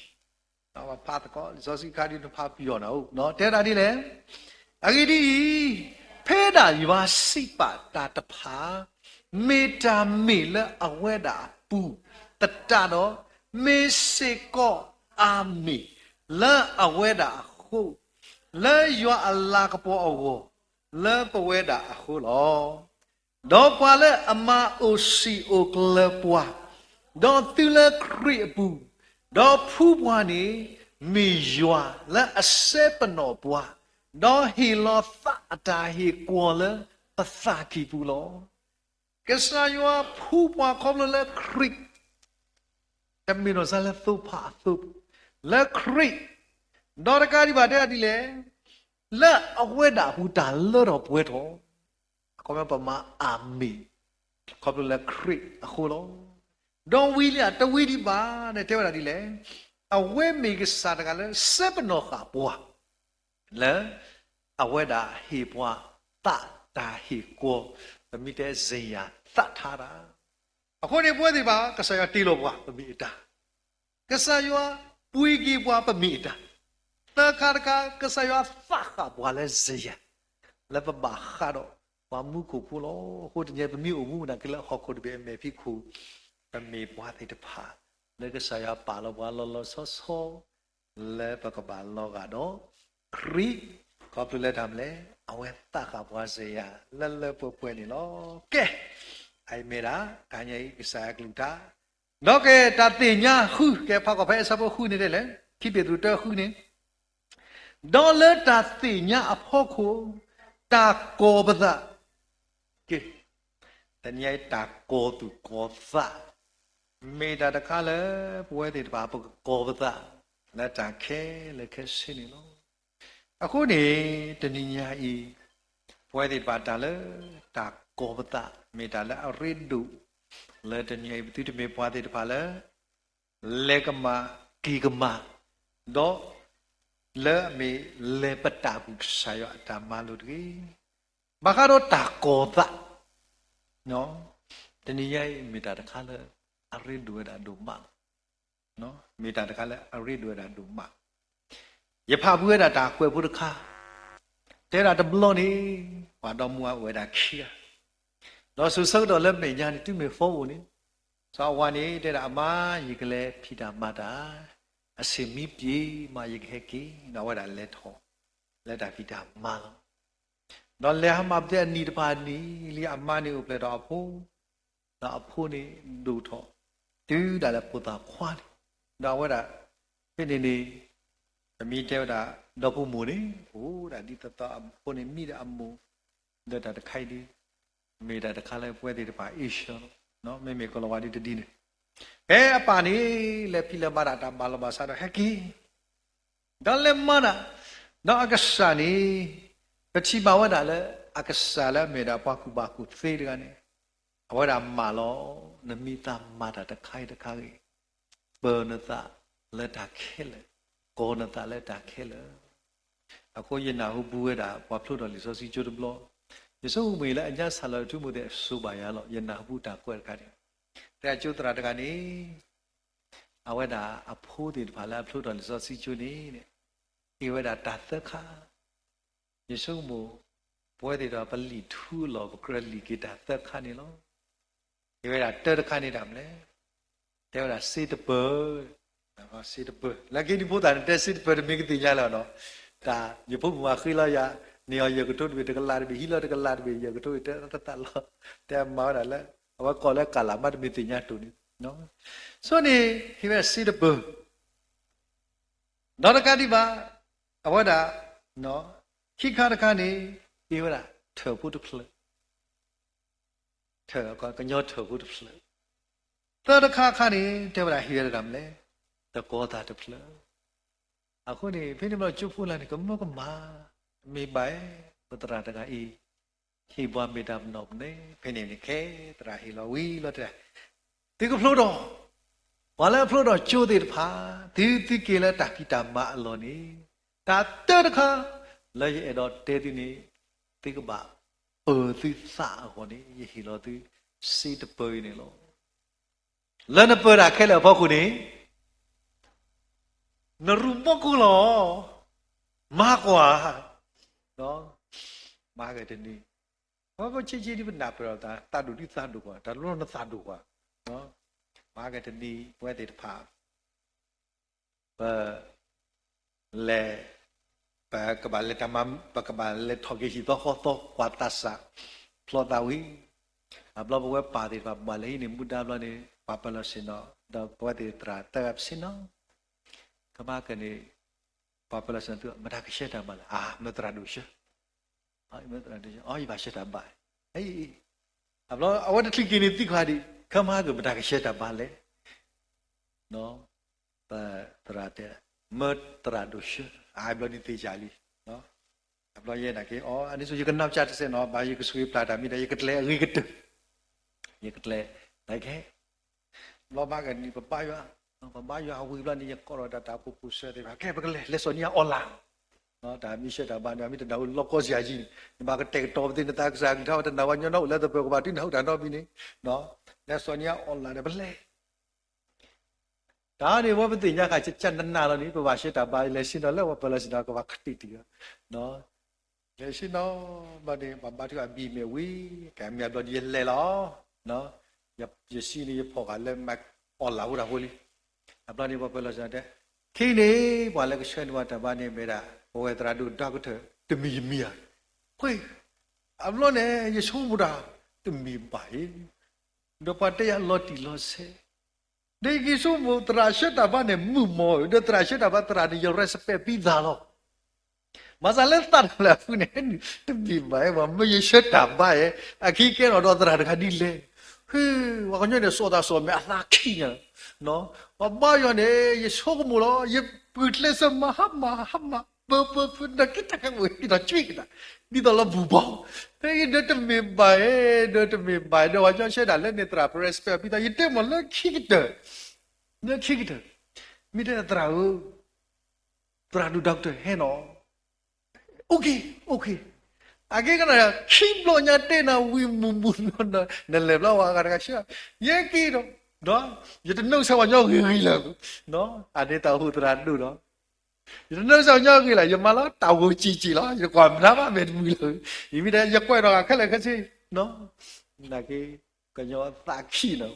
ဖးသကိး လံာ်စီဆှံခါဒ်နဖးပယီၤနၤအိၣ်, တဲဒၣ်ဒ်လဲၣ်, အဂ့ၢ်ဒ်အံၤ, ဖဲဒၣ်ယွၤစံးပာ်တၢ်တဖၣ်, မ့ၢ်တၢ်မ့ၢ်လၢအဝဲဒၣ်အပူၤသတးဒီး, မ့ၢ်စ့ၢ်ကီးအမ့ၢ်လၢအဝဲဒၣ်အဃိ, လၢယွၤအလၤကပီၤအဂီၢ်, လၢပဝဲဒၣ်အဃိလီၤ. ဒီးပှၤလၢအမၤအိၣ်စံာ်အိၣ်ကျၢၤပှၤ, ဒီးသုလၢခရံာ်အပူၤ, ဒီးဖှူပှၤန့ၣ်, မ့ၢ်ယွၤလၢအစဲပနီၣ်ပှၤ, ဒီးဟ့ၣ်လီၤသးအတၢ်ဟ့ၣ်ကွီၤလၢပသးကံၢ်ပူၤလီၤ. ကစၢ်ယွၤဖှူပှၤခီဖျိလၢခရံာ်, တမ့ၢ်ဒီးစ့ၢ်လၢသိဖးအသိး, လၢခရံာ်, ဒီးတကးဒံးဘၣ်တဲဒၣ်ဒ်လဲၣ်, လၢအဝဲဒၣ်အပူၤတၢ်လၢထီၣ်ပှဲၤထီၣ်, အခီပညီပမၤအမ့ၢ် ခီဖျိလၢခရံာ်အဃိလီၤ. ဒီးဝံၤလံဧါ, တဝံၤဒံးဘၣ်န့ၣ် တဲဝဲဒၣ်ဒ်လဲၣ်, အဝဲမ့ၢ်ကစၢ်တဂၤလၢစဲပနီၣ်ဃာ်ပှၤ, လၢအဝဲဒၣ်ဟ့ၣ်ပှၤသးတၢ်ဟ့ၣ်ကွီၤ, ပမ့ၢ်တဲစ့ၢ်ယၤသးထါတၢ်, အဃိန့ၣ် ပဝဲသ့ၣ်တဖၣ် ကစၢ်ယွၤတ့လီၤပှၤ ပမ့ၢ်အတၢ်, ကစၢ်ယွၤပှ့ၤက့ၤပှၤ ပမ့ၢ်အတၢ်, သၢခါတခါ ကစၢ်ယွၤသးဃာ်ပှၤလၢစ့ၢ်ယၤ, လၢပဘၣ်ဃးဒီးပှၤမူခိၣ်ဖိလီၤ. အဃိတနံၤအံၤ ပမ့ၢ်အိၣ်မူမတၤက့ၤလၢဟီၣ်ခိၣ်တဘ့ၣ်အမဲာ်ဖံးခိၣ်, ပမ့ၢ်ပှၤသ့ၣ်တဖၣ် လၢကစၢ်ယွၤပာ်လီၤပှၤလီၤလီၤဆီဆီ လၢပကဘၣ်လီၤဂာ်ဒီးခရံာ်, ခီဖျိလၢတၢ်မနုၤလဲၣ်, အဝဲသးဃာ်ပှၤစ့ၢ်ယၤ လၢလၢပှဲၤပှဲၤန့ၣ်လီၤ. ကဲ, အအံၤမ့ၢ်ဒၣ် တနံၤအံၤကစၢ်ယွၤကလုၢ်ကထါ, ဒီးကဲတၢ်သ့ၣ်ညါဃု, ကဲဖးကွၢ်ဖဲအဆၢဖိဃုန့ၣ်ဒ်လဲၣ်, ခံပ့းတရူးတၢဃုန့ၣ်, ဒီးလၢတၢ်သ့ၣ်ညါအဖီခိၣ်, တၢ်ကီၤပသး, ကဲ, တနံၤအံၤတၢ်ကီၤသူၣ်ကီၤသး, မ့ၢ်တၢ်တခါလၢ ပဝဲသ့ၣ်တဖၣ် ပကကီၤပသး လၢတၢ်ခဲလၢာ်ခဲဆ့န့ၣ်လီၤ. အဃိန့ၣ် တနံၤညါအံၤ ပဝဲသ့ၣ်တဖၣ်တၢ်လၢတၢ်ကီၤပသး မ့ၢ်တၢ်လၢအရ့ဒိၣ် လၢတနံၤအံၤ ပသုတမ့ၢ်ပှၤသ့ၣ်တဖၣ်လၢ လဲၤကမၣ်က့ၤကမၣ်, ဒီးလၢအမ့ၢ်လဲၤပတာ်ကွံာ်ကစၢ်ယွၤအတၢ်မၤလိာ်တဂ့ၤ. ဘၣ်ဃးဒီးတၢ်ကီၤသး တနံၤညါအံၤ မ့ၢ်တၢ်တခါလၢအရ့ဒိၣ်ဝဲဒၣ်ဒိၣ်မးလီၤ. မ့ၢ်တၢ်တခါလၢအရ့ဒိၣ်ဝဲဒၣ်ဒိၣ်မး, ယဖးဖှူဝဲဒၣ်တၢ်ကွဲးဖိတခါ, တဲဒၣ်တဘျီန့ၣ် ပှၤဒီမါဝၤအိၣ်ဝဲဒၣ်ခံဂၤ, ဒီးစိၤဆၢကတီၢ်လၢမဲာ်ညါန့ၣ် တုၤမ့ၢ်ဖီအိၣ်န့ၣ်, စီၤအဝၤန့ၣ် တဲဒၣ်အမါ ယကလဲၤဖံးတၢ်မၤတၢ်, အဆ့ၣ်မံပှဲၤမး ယကဟဲက့ၤ, ဒီးအဝဲဒၣ်လဲၤထီၣ် လၢတၢ်ဖံးတၢ်မၤလီၤ. ဒီးလဲၤဟးမၤပသ့အနံၣ်တဖၣ်အနံၣ်လံ အမါန့ၣ်အိၣ်ဖျဲၣ်ထီၣ်အဖိ, ဒီးအဖိန့ၣ်ဒိၣ်ထီၣ် တုၤဒၣ်လဲာ်ဖိသၣ်ခွါန့ၣ်, ဒီးအဝဲဒၣ် ဖဲန့ၣ်န့ၣ် ပမ့ၢ်တဲဝဲဒၣ် ဒီဖိမိၢ်န့ၣ် အိၣ်ဒၣ်ဒ်သိးသိးအဖိန့ၣ်မံဒီးအမိၢ်, ဒီးတၢ်တခါအံၤဒ် မ့ၢ်တၢ်တခါလၢပဝဲသ့ၣ်တဖၣ်အ့ၣ်ဆၢလီၤ. မ့မ့ၢ်ကီၤလၤဝါဒ်တဒ်န့ၣ်, ဖဲအပၢ်န့ၣ် လဲၤဖံးလဲၤမၤဒၣ်တၢ်မၤလီၤဘၣ်ဆၣ်ဒီးဟဲက့ၤ ဒီးလဲၤမၤဒၣ်, ဒီးအကစၢ်န့ၣ် ပထံၣ်ဘၣ်ဝဲဒၣ်လၢ အကစၢ်လၢအမ့ၢ်ဒၣ်ပှၤကူၣ်ဘၣ်ကူၣ်သ့တဂၤန့ၣ်, အဝဲဒၣ်မၢလီၤ, နမ့ၢ်သးမၤတၢ်တခါအံၤတခါဂ့ၤ, ပၢၤနသးလၢတၢ်ခဲလၢာ် ကိးနသးလၢတၢ်ခဲလၢာ်. အဃိယနၢ်ဟူပူၤဝဲဒၣ် ပှၤဖျိထီၣ်လံာ်စီဆှံကၠိတဘျီ, ယဆိကမိၣ်လၢအညါစးလီၤ အထူမိၣ်သဲး အစိၤဘၣ်ယၤလီၤ. ယနၢ်ဟူပူၤတၢ်ကွဲးတခါန့ၣ်, တဲအကၠိသရၣ်တဂၤန့ၣ် အဝဲဒၣ်အဖိသ့ၣ်တဖၣ်လၢအဖျိထီၣ်လံာ်စီဆှံကၠိန့ၣ် အ့ၣ်ဝဲဒၣ်တၢ်သၢခါ. ယဆိကမိၣ် ပဝဲသ့ၣ်တဖၣ် ပလံာ်ထူအလီၢ် ပကြၢးလံာ်က့ၤတၢ်သၢခါန့ၣ်လီၤ. အ့ၣ်ဝဲဒၣ်တၢတခါန့ၣ်တၢ်မနုၤလဲၣ်, တဲဝဲဒၣ်စ့တပၢၤ, စ့တပၢၤ. လၢခံဒံဖိသၣ်န့ၣ် တဲစ့တပၢၤတမ့ၢ်ကသ့ၣ်ညါလၢၤနီၤ, တၢ်ယဖိမုၣ်မၤဃ့လီၤယၤ, န့ၢ်အီၤယဲၢ်ကထိတဘ့ၣ် တကလးတဘ့ၣ်, ဟံးလီၤတကလးတဘ့ၣ် ယဲၢ်ကထိတဘ့ၣ် တဲတသးလီၤ, တဲမၤဝဲဒၣ်လၢ အဝဲကိးလၢကလးမး တမ့ၢ်သ့ၣ်ညါတိၢ်န့ၣ်, ဆိန့ၣ် ဟ့ၣ်ဝဲဒၣ်စ့တပၢၤ ဒီးတကးဒံးဘၣ် အဝဲဒၣ် ခံခါတခါန့ၣ် ဟ့ၣ်ဝဲဒၣ်ထၢၣ်ဖိတဖျၢၣ်, ထၢၣ် ကညီထၢၣ်ဖိတဖျၢၣ်, သၢတခါခါန့ၣ် တဲဝဲဒၣ်ဟ့ၣ်ဝဲဒၣ်တၢ်မနုၤလဲၣ်, တကီသၣ်တဖျၢၣ်. အဃိန့ၣ် ဖဲန့ၣ်ဘျီကၠိဖိလၢ်န့ၣ် ကမၢကမၣ်, မ့ၢ်ဘၣ်ဧါ, ပသရၣ်တဂၤအံၤ ဟ့ၣ်ပှၤမ့ၢ်တၢ်ပနီၣ်မနုၤ, ဖဲန့ၣ်န့ၣ်ခဲ သရၣ်ဟ့ၣ်လီၤဝံၤလီၤတဲ, သုကဖျိထီၣ်, ပှၤလၢအဖျိထီၣ်ကၠိသ့ၣ်တဖၣ်, သုသုက့ၤလၢတၢ်ဖံးတၢ်မၤအလီၢ်န့ၣ်, တၢ်တၢတခါ လၢယအဲၣ်ဒိးတဲသုန့ၣ်, သုကဘၣ်ပၢၤသုသးအဂီၢ်န့ၣ် ယဟ့ၣ်လီၤသု စ့တပၢၤအံၤန့ၣ်လီၤ. လၢနပၢၤတၢ်ခဲလၢာ်အဖီခိၣ်န့ၣ် နရူၢ်မီၢ်ကိၢ်လီၤ, မၤကွၢ်, မၤဂ့ၤတနံၤ, ပဆ့ဆ့ဒ်ပနၢ်ပၢၢ်ဒီး သးဒိၣ်ဒ်သးဒိၣ်ကွၢ်, တၢ်လီၤနသးဒိၣ်ကွၢ်, မၤဂ့ၤတနံၤ ပဝဲသ့ၣ်တဖၣ် ပ လဲၤ, ပကဘၣ်လဲၤတၢ်မၤ, ပကဘၣ်လဲၤထီၣ်က့ၤဟံၣ်သီဃီသီ ကွၢ်သးစၢ်, ဖျီသးဝံၤ, အဘျီပဝဲပၢ်သ့ၣ်တဖၣ် ပဘၣ်လဲၤဟံးန့ၢ်မူဒါဘျီန့ၣ် ပှၤပၢၤလီၢ်ဆ့ၣ်နီၤ, ဒီးပဝဲသ့ၣ်သရၣ်တဲဝဲပဆ့ၣ်နီၤ, ကမၤကန့ၣ်, ပှၤပၢၤလီၢ်ဆ့ၣ်နီၤ သုမတၤကဆှၢတၢ်ဘါလဲၣ်, အါ မၢသရၣ်ဒိၣ်ဆှၢ မၢသရၣ်ဒိၣ်ဆှၢ, အီ ယဘၣ်ဆှၢတၢ်ဘါ, အဘျီအဝဲတချုးက့ၤန့ၣ်သံကွၢ်ဒံး, ကမၤကမတၤကဆှၢတၢ်ဘါလဲၣ်, ပသရၣ်တဲ, မၢသရၣ်ဒိၣ်ဆှၢ, အဘျီဒ်သ့ၣ်ယၤလံ, အဘျီယဲနာ်က့ၤ အီ အန့ၣ်ဆိ ယကနၢ်ပၢၢ်တစဲးနီၤ, ဘၣ်ယကဆိၣ်ဂ့ၤပျၢ်တၢ်မ့ၢ်ဒီး ယကကျဲအဂ့ၤကတၢၢ်, ယကကျဲ, နကဟဲ ဘျီမၤကန့ၣ် ပဘါယွၤ, ပဘါယွၤဝံၤဘျီန့ၣ် ယကိးဒီးတၢ်ပှၤကူၣ်စၢၤသ့ၣ်တဖၣ် ကဲ ပကလဲၤ လဲၤစိာ်န့ၢ်အီလၢ်, တၢ်မ့ၢ်ဆှၢတၢ်ဘါန့ၣ် မ့ၢ်တနၢ်ဟူလီၤကီၢ်စ့ၢ်ကီးယံၤန့ၣ် နဘၣ်ကတဲာ်ကတီၤပသ့ၣ် နသးကစၢ်ကလုၢ်ကထါ တနၢ်ဟူညီနုၢ်အိၣ်လၢသပၢၤကဘၣ် တုၤနၢ်ဟူတၢ်နီတမံၤန့ၣ်, လဲၤစိာ်န့ၢ်အီလၢ်န့ၣ် ပလဲၤ တၢ်န့ၣ် ဝဲပသ့ၣ်ညါဃာ် ကနနၢ်လီၤန့ၣ် ပဘၣ်ဆှၢတၢ်ဘါ လဲၤဆ့ၣ်နီၤလၢပှၤပၢၤလီၢ်ဆ့ၣ်နီၤ ကဘၣ်ကတံၢ်တံၢ်လီၤ, လဲၤဆ့ၣ်နီၤ, ဘျီန့ၣ် ပှၤဘါထုကဖၣ်အဘံၣ်မ့ၢ်ဝံၤ, ကဲမ့ၢ်အဘျီဒီးယလဲၤလီၤ, ယစံးန့ၣ် ယဖီၣ်ဃာ်လၢမၤအီလၢ်ဖိတၢ်ဖိလံ, အဘျီန့ၣ် ပှၤပၢၤလီၢ်ဆ့ၣ်နီၤတဲ, ခဲအံၤန့ၣ် ပှၤလၢကဆှၢန့ၢ်ပှၤတၢ်ဘါန့ၣ်မ့ၢ်ဒၣ် ပဝဲသရၣ်ဒိၣ် doctor တမံၤယမံၤဧါ, အဘျီန့ၣ် ယဆိကမိၣ်တၢ် တမ့ၢ်ဘၣ်အံၤ, ဒီးပှၤတဲယၤလီၤတံၢ်လီၤဆဲး ဒီးယက့ၤဆိကမိၣ် သရၣ်ဆှၢတၢ်ဘါန့ၣ် မုာ်မး, ဒီးသရၣ်ဆှၢတၢ်ဘါ သရၣ်န့ၣ် ယ respect ပံသးလီၤ. ဘၣ်ဆၣ်လၢသးတဖျၢၣ်အဖုန့ၣ် တမ့ၢ်ဘၣ်, မ့ၢ်ယဆှၢတၢ်ဘါဧါ, အခံကဲထီၣ်ဒီးသရၣ်တဂၤဒ်လဲၣ်, ဟ့ၣ်, ပှၤကညီန့ၣ် စိာ်သးစိာ်မဲာ်အသးခံညါ, ပှၤဘါယွၤန့ၣ် ယဆိကမိၣ်လီၤ, ယပုၢ်ကျဲးစၢးမၤဟါမၢ်ဟါမၢ် ပၢၤပၢၤပၢၤ ဒီးက့ၤတၢ်ကဲဝဲ ဒ်သိးကွံာ်ကဒါ, ဒ်သိးလၢဘူၣ်ဘီ, ဖဲအံၤဒီးတမ့ၢ်ဘၣ်ဧါ, ဒီးတမ့ၢ်ဘၣ်, ဒီးပှၤကညီဆှၢတၢ်လၢန့ၣ် သရၣ် respect ပံသး, ယတဲမ့ၢ်လၢခံကတၢၢ်, လၢခံကတၢၢ်, မ့ၢ်တဲသရၣ်ဧၢ, သရၣ်ဒိၣ် doctor ဟဲနီၤ, OK, OK, အကဲကနၣ် ခံဘျီညါတဲနၤဝံၤမုၢ်မုၢ်နီၤ, နလဲၤဘျီဝဲအဂၤတဂၤဆှၢ, ယဲက့ၤဒီး, ဒီး, ယတနုာ်ဆါပှၤကညီဂ့ၤဂ့ၤလၢၤ, အန့ၣ်တၢ်အိၣ်သရၣ်ဒိၣ်ဒီး ယတနုာ်ဆါပှၤကညီဂ့ၤလၢၤ, ယမၤလီၤတၢ်ဂိၢ်စံၣ်စံၣ်လီၤ, ယကွၢ်မနုၤဘၣ်မဲာ်တမုာ်လၢၤ, ယမ့ၢ်တဲ ယကွဲးဒီးဂၤခဲလၢာ်ခဲဆ့, နာ်က့, ကညီသးခံနီၤ,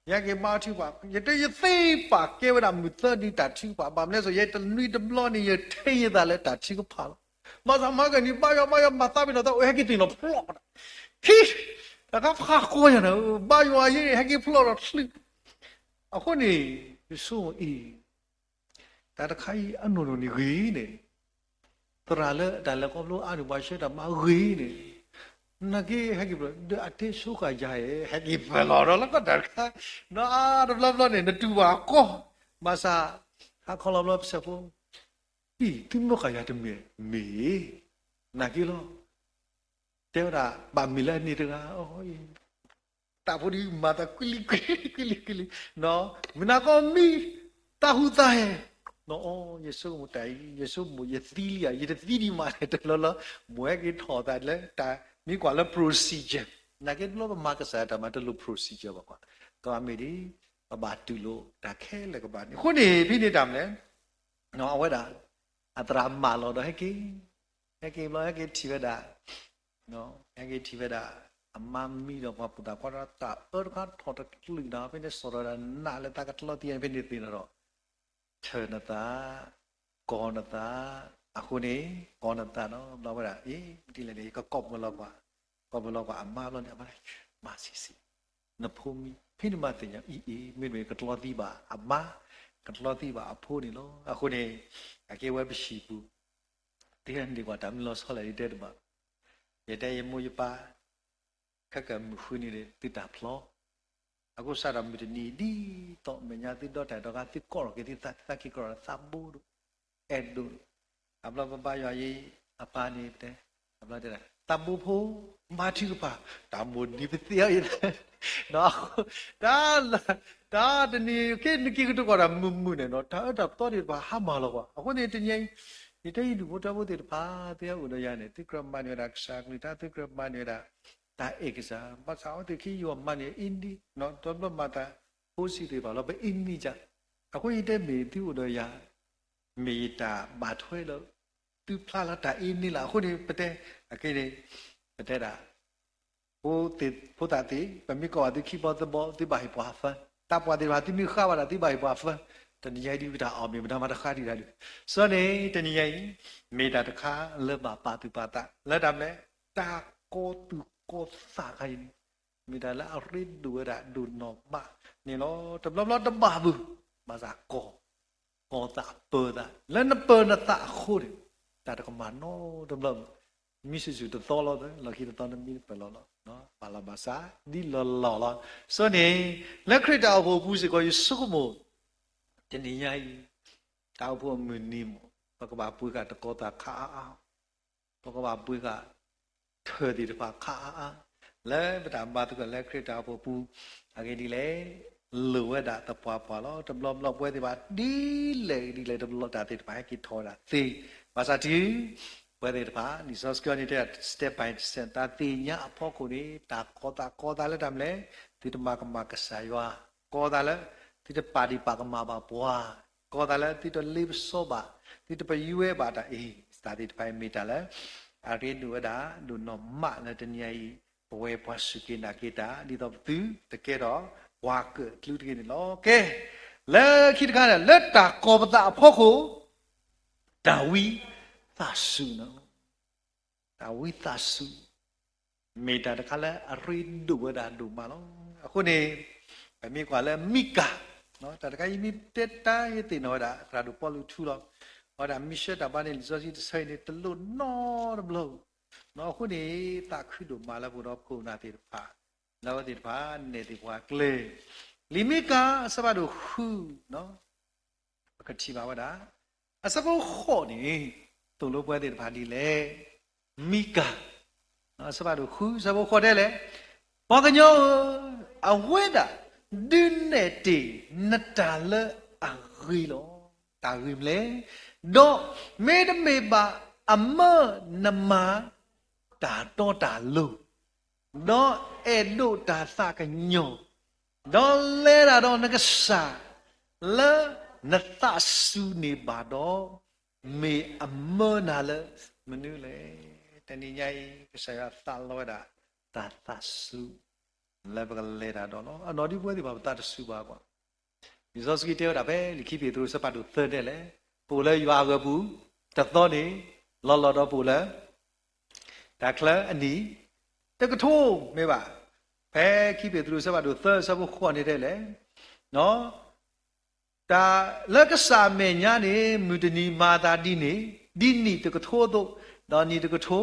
ယဟဲက့ၤဘါထုကဖၣ်, ယတဲယသ့ပာ်ကဲဝဲဒၣ်မုၢ်သၢနံၤတၢ်ထုကဖၣ်, ဘၣ်မနုၤလဲၣ်စိ ယဲတနွံတဘျီန့ၣ် ယထံၣ်ယသးလၢတၢ်ထုကဖၣ်လီၤ. ဘၣ်ဆၣ်မၤကန့ၣ် ဘါယွၤ ဘါယွၤ မၤသးပ့ၤနီၣ်သးအိၣ် ဟဲက့ၤသ့ၣ်နီၣ်ဖျီၣ်, ခံ, တၢ်ခါဖးကီညါန့ၣ် ဘါယွၤယဲ ဟဲက့ၤဖျီၣ်ဒီးချုး, အဃိန့ၣ်, ယဆိအံၤ တၢ်တခါအံၤအနီၢ်နီၢ်န့ၣ်ဂ့ၤန့ၣ်, သရၣ်လၢတၢ်လဲၤခီဖျိအါန့ၣ် ပှၤဆှၢတၢ်ဘါဂ့ၤန့ၣ်, နာ်က့ဟဲက့ၤဖျီၣ် ဒီးအတဲဆိဃာ်ယၤဧၢ, ဟဲက့ၤဖျီၣ်လီၤလၢကီၢ်တၢ်တခါ, ဒီးအါတဘျီဘျီန့ၣ် နတူၢ်ဘၣ်အကီၢ်, ဘၣ်ဆၣ်, ဟးခီလီၤဘျီပစဲးဖိ, အံၤ သုမၢဃာ်ယၤတမ့ၢ်မ့ၢ်, နာ်က့လီၤ တဲဝဲဒၣ် ဘၣ်မ့ၢ်လၢအန့ၣ်တဂၤအီၤ, တၢ်ဖိဒ်မၤသးကွံလံကွံလံကွံလံကွံလံ, မုၢ်နၤကီၢ်မံ, တၢ်ဟူးသးဟဲ, နအီ ယဆိကမိၣ်တၢ်အံၤ ယဆိကမိၣ်ယသံလံဧါ, ယတသံဒံးမးန့ၣ် တလီၢ်လီၢ် မိၢ်ဟဲက့ၤထီၣ်သးလၢတၢ်မ့ၢ်ကွၢ်လၢ procedure, နာ်က့တဘျီပမၤကစၢ်တၢ်မၤတလိၣ် procedure ဘၣ်ကွၢ်, ကဘၣ်မ့ၢ်ဒ် ပဘၣ်တူၢ်လိာ်တၢ်ခဲလၢာ်ကဘၣ်န့ၣ် အဃိန့ၣ် ဖဲန့ၣ်တၢ်မနုၤလဲၣ် အဝဲဒၣ် အသရၣ်မၢလီၤဒီးဟဲက့ၤ, ဟဲက့ၤဘျီ ဟဲက့ၤထံၣ်ဝဲဒၣ် ဟဲက့ၤထံၣ်ဝဲဒၣ် အမါမံဒီးပှၤပိာ်သၣ်ခွါဒီး တၢ်အၢတခါထီၣ်တကလုာ်ဒီး ဖဲန့ၣ် စီၤဒီးနးလၢသးကတလီသံန့ၣ် ဖဲန့ၣ်သ့ၣ်နီၣ်ဒီး ထၢၣ်နသး, ကီၤနသး, အဃိန့ၣ် ကီၤနသးနီၤ ဘျီဝဲဒၣ် အ့ မ့ၢ်ဒ်လဲၣ်န့ၣ် ယကကိးပလီၤကွၢ်, ကိးပလီၤကွၢ်အမါဘျီန့ၣ် အမါ မၤဆံးဆံး, နဖိမံ ဖဲန့ၣ်မးသ့ၣ်ညါ အံၤအံၤ မ့တမ့ၢ်ကတလီသံဘၣ်အမါ, ကတလီသံဘၣ်အဖိန့ၣ်လီၤ. အဃိန့ၣ် အကဲဝဲပဟံၣ်ပူၤ သ့ၣ်ညါန့ၢ်ကွၢ်တၢ်မုၢ်လီၤဆီလဲၣ်ဒ်တဲတဘၣ်, ယတဲယမိၢ်ယပၢ် ခဲကမုၢ်ဃုနံၤန့ၣ် သုတၢ်ဖျီ အဃိစးထီၣ်မုၢ်တနံၤဒ်သိး မဲာ်ညါသုဒီတၢ်ဒီးဂၤ သုကိးထီၣ်က့ၤသုသး သုသးက့ၤကြၢးဒီးသးဘိဒိၣ် အဲၣ်ဒိၣ်, အဘျီပဘါယွၤယံၤ အပၢ်န့ၣ်ပတဲ, အဘျီတဲဒၣ် သးဘိဖိ မၤထုကဖၣ် တၢ်မိၢ်နံၤပသ့အီၤယဲ, တၢ် တၢ်တနံၤက့နက့ကတကိးတၢ်မုာ်မုာ်န့ၣ်နီၤ တၢ်အၢတၢ်သီသ့ၣ်တဖၣ်ဟါမၢ်လီၤကွၢ်. အဃိန့ၣ် တနံၤအံၤ ယတဲယဒူၣ်ဖိထၢဖိသ့ၣ်တဖၣ် သုဟဲအိၣ်ဒီးယၤန့ၣ် သုကြၢးမၤန့ၢ်ဝဲဒၣ်ကစၢ်ကလုၢ်ကထါ သုကြၢးမၤန့ၢ်ဝဲဒၣ် တၢ်အဲၣ်ကစၢ် ဘၣ်ဆၣ်အဝဲသ့ၣ်ခံယွၤမၤန့ၢ်အ့ၣ်ဒံး တဘျီမၤသး ဖိဆံးသ့ၣ်တဖၣ်လီၤ ပအ့ၣ်ဒံးကၢ်. အဃိယတဲမ့ၢ်သုအိၣ်ဒီးယၤ မ့ၢ်ယတၢ်ဘၣ်ထွဲလၢ သုဖျါလၢတၢ်အ့ၣ်န့ၣ်လီၤ. အဃိန့ၣ် ပတဲ အက့န့ၣ် ပတဲဒၣ် ဖိသၣ်သ့ၣ် ပမ့ၢ်ကိးဘၣ်သုခံဘီသၢဘီ သုဘၣ်ဟ့ၣ်ပှၤ phone, တၢ်ပှၤသ့ၣ်တဖၣ် သုမ့ၢ်ဃါဘၣ်တၢ် သုဘၣ်ဟ့ၣ်ပှၤ phone, တနံၤညါအံၤဒ်ပတၢ်အီၣ်မ့ၢ်ပတၢ်မၤတဃါဒံးတၢ်ဒုး, စီန့ၣ် တနံၤညါအံၤ မ့ၢ်တၢ်တခါလၢဘၣ်ပာ်သူၣ်ပာ်သး လၢတၢ်မနုၤလဲၣ် တၢ်ကီသူၣ်ကီသးခါအံၤန့ၣ် မ့ၢ်တၢ်လၢအရ့ဒိၣ်ဝဲဒၣ်ဒိၣ်နီၢ်မးန့ၣ်လီၤ. တဘျီဘျီတဘၣ်ဘုၣ် ဘၣ်ဆၣ်ကီ ကီသးပၢသး လၢနပၢနသးအဃိန့ၣ် တၢ်တကမၣ်နီတဘျီဘၣ်. မံဆူၣ်ဆူၣ်တသီလီၤသၢ လီၢ်ခံတသီနမံပၢၢ်လီၤလီၤ ဘၣ်လီၤဘၣ်စး ဒ်လီၤလီၤလီၤ. စီန့ၣ် လၢခရံာ်တၢ်အိၣ်ဖှိၣ်အပူၤစ့ၢ်ကီး ယဆိကမိၣ် တနံၤညါအံၤ တၢ်အိၣ်ဖှိၣ်အမုၢ်နံၤမ့ၢ် ပကဘၣ်ပှ့ၤဃာ်တကီသးခါအါအါ ပကဘၣ်ပှ့ၤဃာ် ထၢၣ်သ့ၣ်တဖၣ်ခါအါအါ လၢပတၢ်မၤသကိးလၢခရံာ်တၢ်အိၣ်ဖှိၣ်ပူၤ အဂ့ၢ်ဒ်လဲၣ် လိၣ်ဝဲဒၣ်သပှၢ်ပှၢ်လီၤ. တဘျီဘျီပဝဲသ့ၣ်တဖၣ် ဒ်လဲၣ်ဒ်လဲၣ်တဘျီတၢ်သ့ၣ်တဖၣ်ဟဲက့ၤထီၣ်ဝဲဒၣ်သ့ ဘၣ်ဆၣ်တုၤ ပဝဲသ့ၣ်တဖၣ် လံာ်စီဆှံန့ၣ်တဲ step by step တၢ်သ့ၣ်ညါအဖီခိၣ်န့ၣ် တၢ်ကီသးကီသးလၢတၢ်မနုၤလဲၣ် သုတမၤကမၣ်ကစၢ်ယွၤ, ကီသးလၢ သုတပာ်ဒံးပာ်ကမၣ်ဘၣ်ပှၤ, ကီသးလၢသုတလ့ပစီဘၣ်, သုတပယွဲဘၣ်တၢ်အံၤ တၢ်သ့ၣ်တဖၣ်အံၤမ့ၢ်တၢ်လၢ အရ့ဒိၣ်ဝဲဒၣ် ဒိၣ်နီၢ်မးလၢတနံၤအံၤ ပဝဲပှၤစူၢ်က့ၤနာ်က့ၤတၢ် ဒ်သိးပသုတကဲထီၣ် ပှၤကၢၣ်ကျူတဂ့ၤန့ၣ်လီၤ. ကဲ လၢခံတခါန့ၣ် လၢတၢ်ကီၤပသးအဖီခိၣ် တၢ်ဝံသးစူၤန့ၣ် တၢ်ဝံသးစူၤ မ့ၢ်တၢ်တခါလၢအရ့ဒိၣ်ဝဲဒၣ်ဒိၣ်မးလီၤ. အဃိန့ၣ် ပမ့ၢ်ကွၢ်လၢမံကၤ တၢ်တခါအံၤမ့ၢ်တဲတၢ်ယသ့ၣ်နီၣ်ဝဲဒၣ် သရၣ်ဒိၣ်ပီလူးထူလီၤ. အဝဲဒၣ်မ့ၢ်ဆှၢတၢ်ဘါန့ၣ် လံာ်စီဆှံတဆၢအံၤန့ၣ် တလိၣ်နီတဘျီ အဃိန့ၣ် သးခုဒိၣ်မးလၢပအိၣ်ဒီးခိၣ်နၢ်သ့ၣ်တဖၣ် လၢအဝဲသ့ၣ်တဖၣ်နဲၣ်သ့ၣ်ပှၤကျဲ လံာ်မံကၤ အဆၢဖးဒိၣ်ဃု ပကထံၣ်ဘၣ်ဝဲဒၣ် အဆၢဖိဃိးန့ၣ် သိၣ်လိပဝဲသ့ၣ်တဖၣ်ဒ်လဲၣ်. မံကၤ အဆၢဖးဒိၣ်ဃု အဆၢဖိဃိးတဲလဲၣ်, ပှၤကညီဧၢ, အဝဲဒၣ်ဒုးနဲၣ်တ့ၢ်နတၢ်လၢအဂ့ၤလီၤ. တၢ်ဂ့ၢ်မနုၤလဲၣ်, ဒီးမ့တမ့ၢ်ဘၣ်အမၢနမၤတၢ်တီတၢ်လိၤ ဒီးအဲၣ်ဒိးတၢ်သးကညီၤ, ဒီးလဲၤတၢ်ဒီးနကစၢ် လၢနသးစူၤန့ၢ်ဘၣ်ဒီး, မ့ၢ်အမၢနၤလၢမနုၤလဲၣ်. တနံၤညါအံၤ ကစၢ်ယွၤသးလီဝဲဒၣ် တၢ်သးစူၤ လၢပကလဲၤတၢ်ဒီးလီၤ. အနီၢ်ဒ်ပဝဲသ့ၣ်တဖၣ်ပသးတစူၤဘၣ်ကွၢ် လံာ်စီဆှံတဲဝဲဒၣ်ဖဲလံာ်ခံပ့းတရူး အဆၢဖးဒိၣ်သၢတဲလဲၣ်, ပအိၣ်လၢယွၤအဂီၤပူၤ တသီန့ၣ် လီၤလီၤဒီးပအိၣ်လၢ တၢ်ချၢအနံၣ် တကထိမ့ၢ်ဘၣ်. ဖဲခံပ့းတရူး အဆၢဖးဒိၣ်သၢ အဆၢဖိဃိးန့ၣ်တဲလဲၣ်, တၢ်လၢကစၢ်အမဲာ်ညါန့ၣ် မုၢ်တနံၤမၤသးဒ်န့ၣ် ဒ်နံၣ်တကထိအသိး, ဒီးနံၣ်တကထိ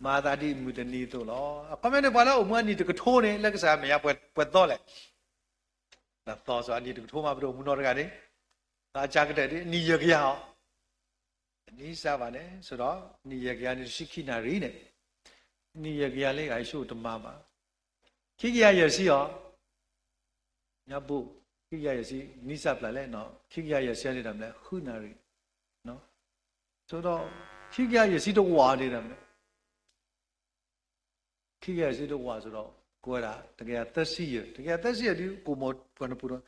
မၤသးဒ်မုၢ်တနံၤအသိးလီၤ. အခီပညီန့ၣ် ပှၤလၢအိၣ်မူအနံၣ်တကထိန့ၣ် လၢကစၢ်အမဲာ်ညါ ပှဲၤသီလဲၣ်. တသီစ့ၢ် အနံၣ်တကထိမး ပတအိၣ်မူနီတဂၤန့ၣ်, အကါကတၢၢ်ဒ် နံၣ်ယဲၢ်ကယၤအီၤ, နံၣ်စၢ်ဘၣ်န့ၣ် စိဒီး နံၣ်ယဲၢ်ကယၤန့ၣ် တဆံခံနၣ်ရံၣ်န့ၣ်, နံၣ်ယဲၢ်ကယၤလၢဂၤ ယဆိကတမၤဘၣ်, ခံကယၤယဲၢ်ဆံအီၤ, ညါဘိၣ် ခံကယၤယဲၢ်ဆံ နံၣ်စၢ်ပျၢ်လဲၣ်, ခံကယၤယဲၢ်ဆံန့ၣ်တၢ်မနုၤလဲၣ်, ဃုနၣ်ရံၣ်, ဆိဒီး ခံကယၤယဲၢ်ဆံတဝာ်န့ၣ်တၢ်မနုၤလဲၣ်, ခံကယၤယဲၢ်ဆံတဝာ်ဆိဒီး ကိးဝဲဒၣ် တကယၤသၢဆံယဲၢ်, တကယၤသၢဆံယဲၢ်ဒ်ကိးမီၤပှၤနပူၤဒီး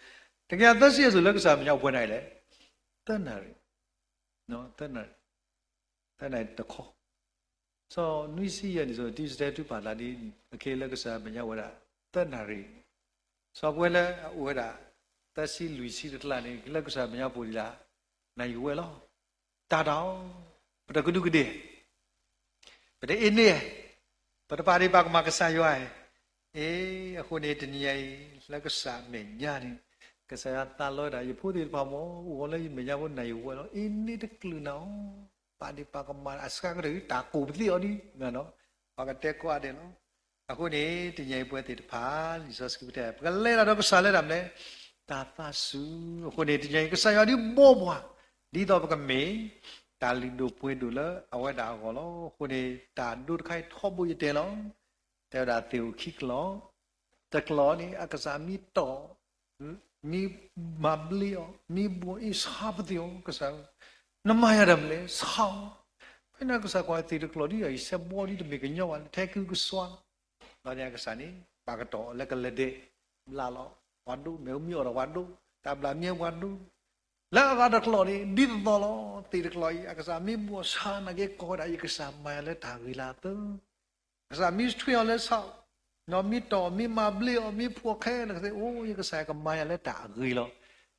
တကယၤသၢဆံယဲၢ်ဆိလၢကစၢ်မဲာ်ညါအိၣ်ပှဲၤနၣ်ရံၣ်လဲၣ်, သၢနၣ်ရံၣ်, သၢနၣ်ရံၣ်, သၢနၣ်ရံၣ်တခီ စီၤနွံဆံယဲၢ်န့ၣ် စီၤတံစတဲထုကဖၣ်သးဒ်အံၤ, အခ့လၢကစၢ်မဲာ်ညါအိၣ်ဝဲဒၣ် သၢနၣ်ရံၣ်, စီၤပဝဲလၢအအိၣ်ဝဲဒၣ် သၢဆံလွံၢ်ဆံတကျါန့ၣ် လၢကစၢ်မဲာ်ညါပူၤဒ်လဲၣ်, နၣ်ရံၣ်ဝဲလီၤ. တၢ်တၢ်အီၤ, ပတကဒူးကဒ့ၣ်, ပတအ့န့ၢ်, ပတပာ်ဒ့ၣ်ပာ်ကမၣ်ကစၢ်ယွၤ, အ့ အဃိန့ၣ် တနံၤညါအံၤ လၢကစၢ်အမဲာ်ညါန့ၣ် ကစၢ်ယွၤသးလီဝဲဒၣ် ယဖိသ့ၣ်တဖၣ်မ့ၢ် အိၣ်ဂီၤလၢယမဲာ်ညါဖိ နၣ်ရံၣ်ဝဲလီၤ, အ့န့ၢ်တကလုာ်နၤအီၤ, ပာ်ဒ့ၣ်ပာ်ကမၣ်အစှၤကတၢၢ် တၢ်ကိးပသ့ၣ်အီၤဒ်, ပှၤကတဲကိးဂၤဒဲးလီၤ. အဃိန့ၣ် တနံၤညါအံၤပဝဲသ့ၣ်တဖၣ် လံာ်စီဆှံပတဲ ပကလဲၤတၢ်ဒီးကစၢ်လၢတၢ်မနုၤလဲၣ်, တၢ်သးစူၤ, အဃိန့ၣ် တနံၤညါအံၤ ကစၢ်ယွၤဒုးဘီပှၤ ဒ်သိးပကမ့ၢ် တၢ်လုၢ်ဒိၣ်ပှ့ၤဒိၣ်လၢအဝဲဒၣ်အဂီၢ်လီၤ. အဃိန့ၣ် တၢ်ဒိတခါအံၤထီဘိယတဲလီၤ. တဲဝဲဒၣ်သ့ၣ်အိၣ်ခံကျီၢ်, တကျီၢ်န့ၣ် အကစၢ်မ့ၢ်တီၢ်, မ့ၢ်မၤဘျ့အီၤ, မ့ၢ်ဘှီအ့ၣ်ဆါပသ့ၣ်အီၤ, ကစၢ်ဧၢ, နမၤယၤတၢ်မနုၤလဲၣ်, ဆါအီၤ. ဖဲန့ၣ်ကစၢ်ကွၢ်သ့ၣ်တကျီၢ်ဒ်အံၤ ဆဲးဘှီဒ်တမ့ၢ်ကညီဘၣ်လၢ ထဲကုကစွါ, ဒီးန့ၣ်အကစၢ်န့ၣ် ပာ်ကတီၢ်အီၤလၢကလဲၤဒဲး, ဘျးလီၤပှၤဒိၣ်, မ့ၢ်မ့ၢ်အိၣ်ဒီးပှၤဒိၣ်, တၢ်ဘျးမ့ၢ်ပှၤဒိၣ်, လၢအဂၤတကျီၢ်န့ၣ် ဒ်သိးသိးလီၤ. သ့ၣ်တကျီၢ်အံၤ အကစၢ်မ့ၢ်ဘှီဆါနာ်က့ ကိးဝဲဒၣ် ယကစၢ်မၤယၤလၢတၢ်ဂ့ၤလၢအသၢ ကစၢ်မ့ၢ်ထွံၣ်အီၤလၢဆါ, ဒီးမ့ၢ်တီၢ်, မ့ၢ်မၤဘျ့အီၤ, မ့ၢ်ဖှီၣ်ခဲလၢာ်ကသ့ၣ်, အိၣ် ယကစၢ်ကမၤယၤလၢတၢ်အဂ့ၤလီၤ.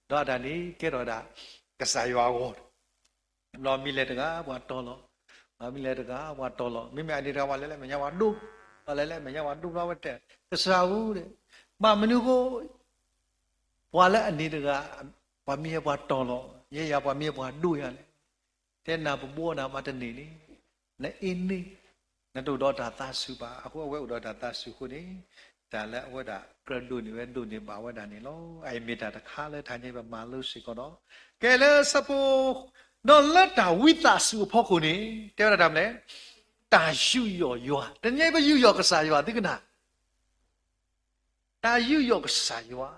ဒီးအတၢ်န့ၣ် ကဲထီၣ်ဝဲဒၣ် ကစၢ်ယွၤအဂီၢ်, ဒီးမ့ၢ်လဲၤတဂၤပှၤတီၢ်လီၤ, ဒီးမ့ၢ်လဲၤတဂၤပှၤတီၢ်လီၤ, မ့မ့ၢ်အန့ၣ်တဂၤပှၤလဲၤလၢမဲာ်ညါပှၤဒိၣ်, ပှၤလဲၤလၢမဲာ်ညါပှၤဒိၣ်ဘျီဝဲတဲ, ကစၢ်ဧၢ, ဘၣ်မနုၤအဃိ ပှၤလၢအန့ၣ်တဂၤ ပှၤမ့ၢ်ဟဲပှၤတီၢ်လီၤ, ယဲယၤပှၤမ့ၢ်ဟဲပှၤဒိၣ်ယၤလဲၣ်. တဲနၤပဘှီနၤမးတန့ၢ်န့ၣ်, နအ့န့ၢ်, နတအိၣ်ဒီးတၢ်သးစူၤဘၣ်. အဃိအဝဲအိၣ်ဒီးတၢ်သးစူၤအဃိန့ၣ်, တၢ်လၢအဝဲဒၣ်ကြၢးဒိးန့ၢ်ဝဲဒိးန့ၢ်ဘၣ်ဝဲဒၣ်န့ၣ်လီၤ. အအံၤမ့ၢ်တၢ်တခါလၢတဟါညါပမၤလိစ့ၢ်ကီးဒီး, ကဲလၢဆၢဖိ, ဒီးလၢတၢ်ဝံသးစူၤအဖီခိၣ်န့ၣ် တဲဝဲဒၣ်တၢ်မနုၤလဲၣ်, တၢ်ယူးယီၣ်ယွၤ, တနံၤအံၤပယူးယီၣ်ကစၢ်ယွၤသုကနၣ် တၢ်ယူးယီၣ်ကစၢ်ယွၤ,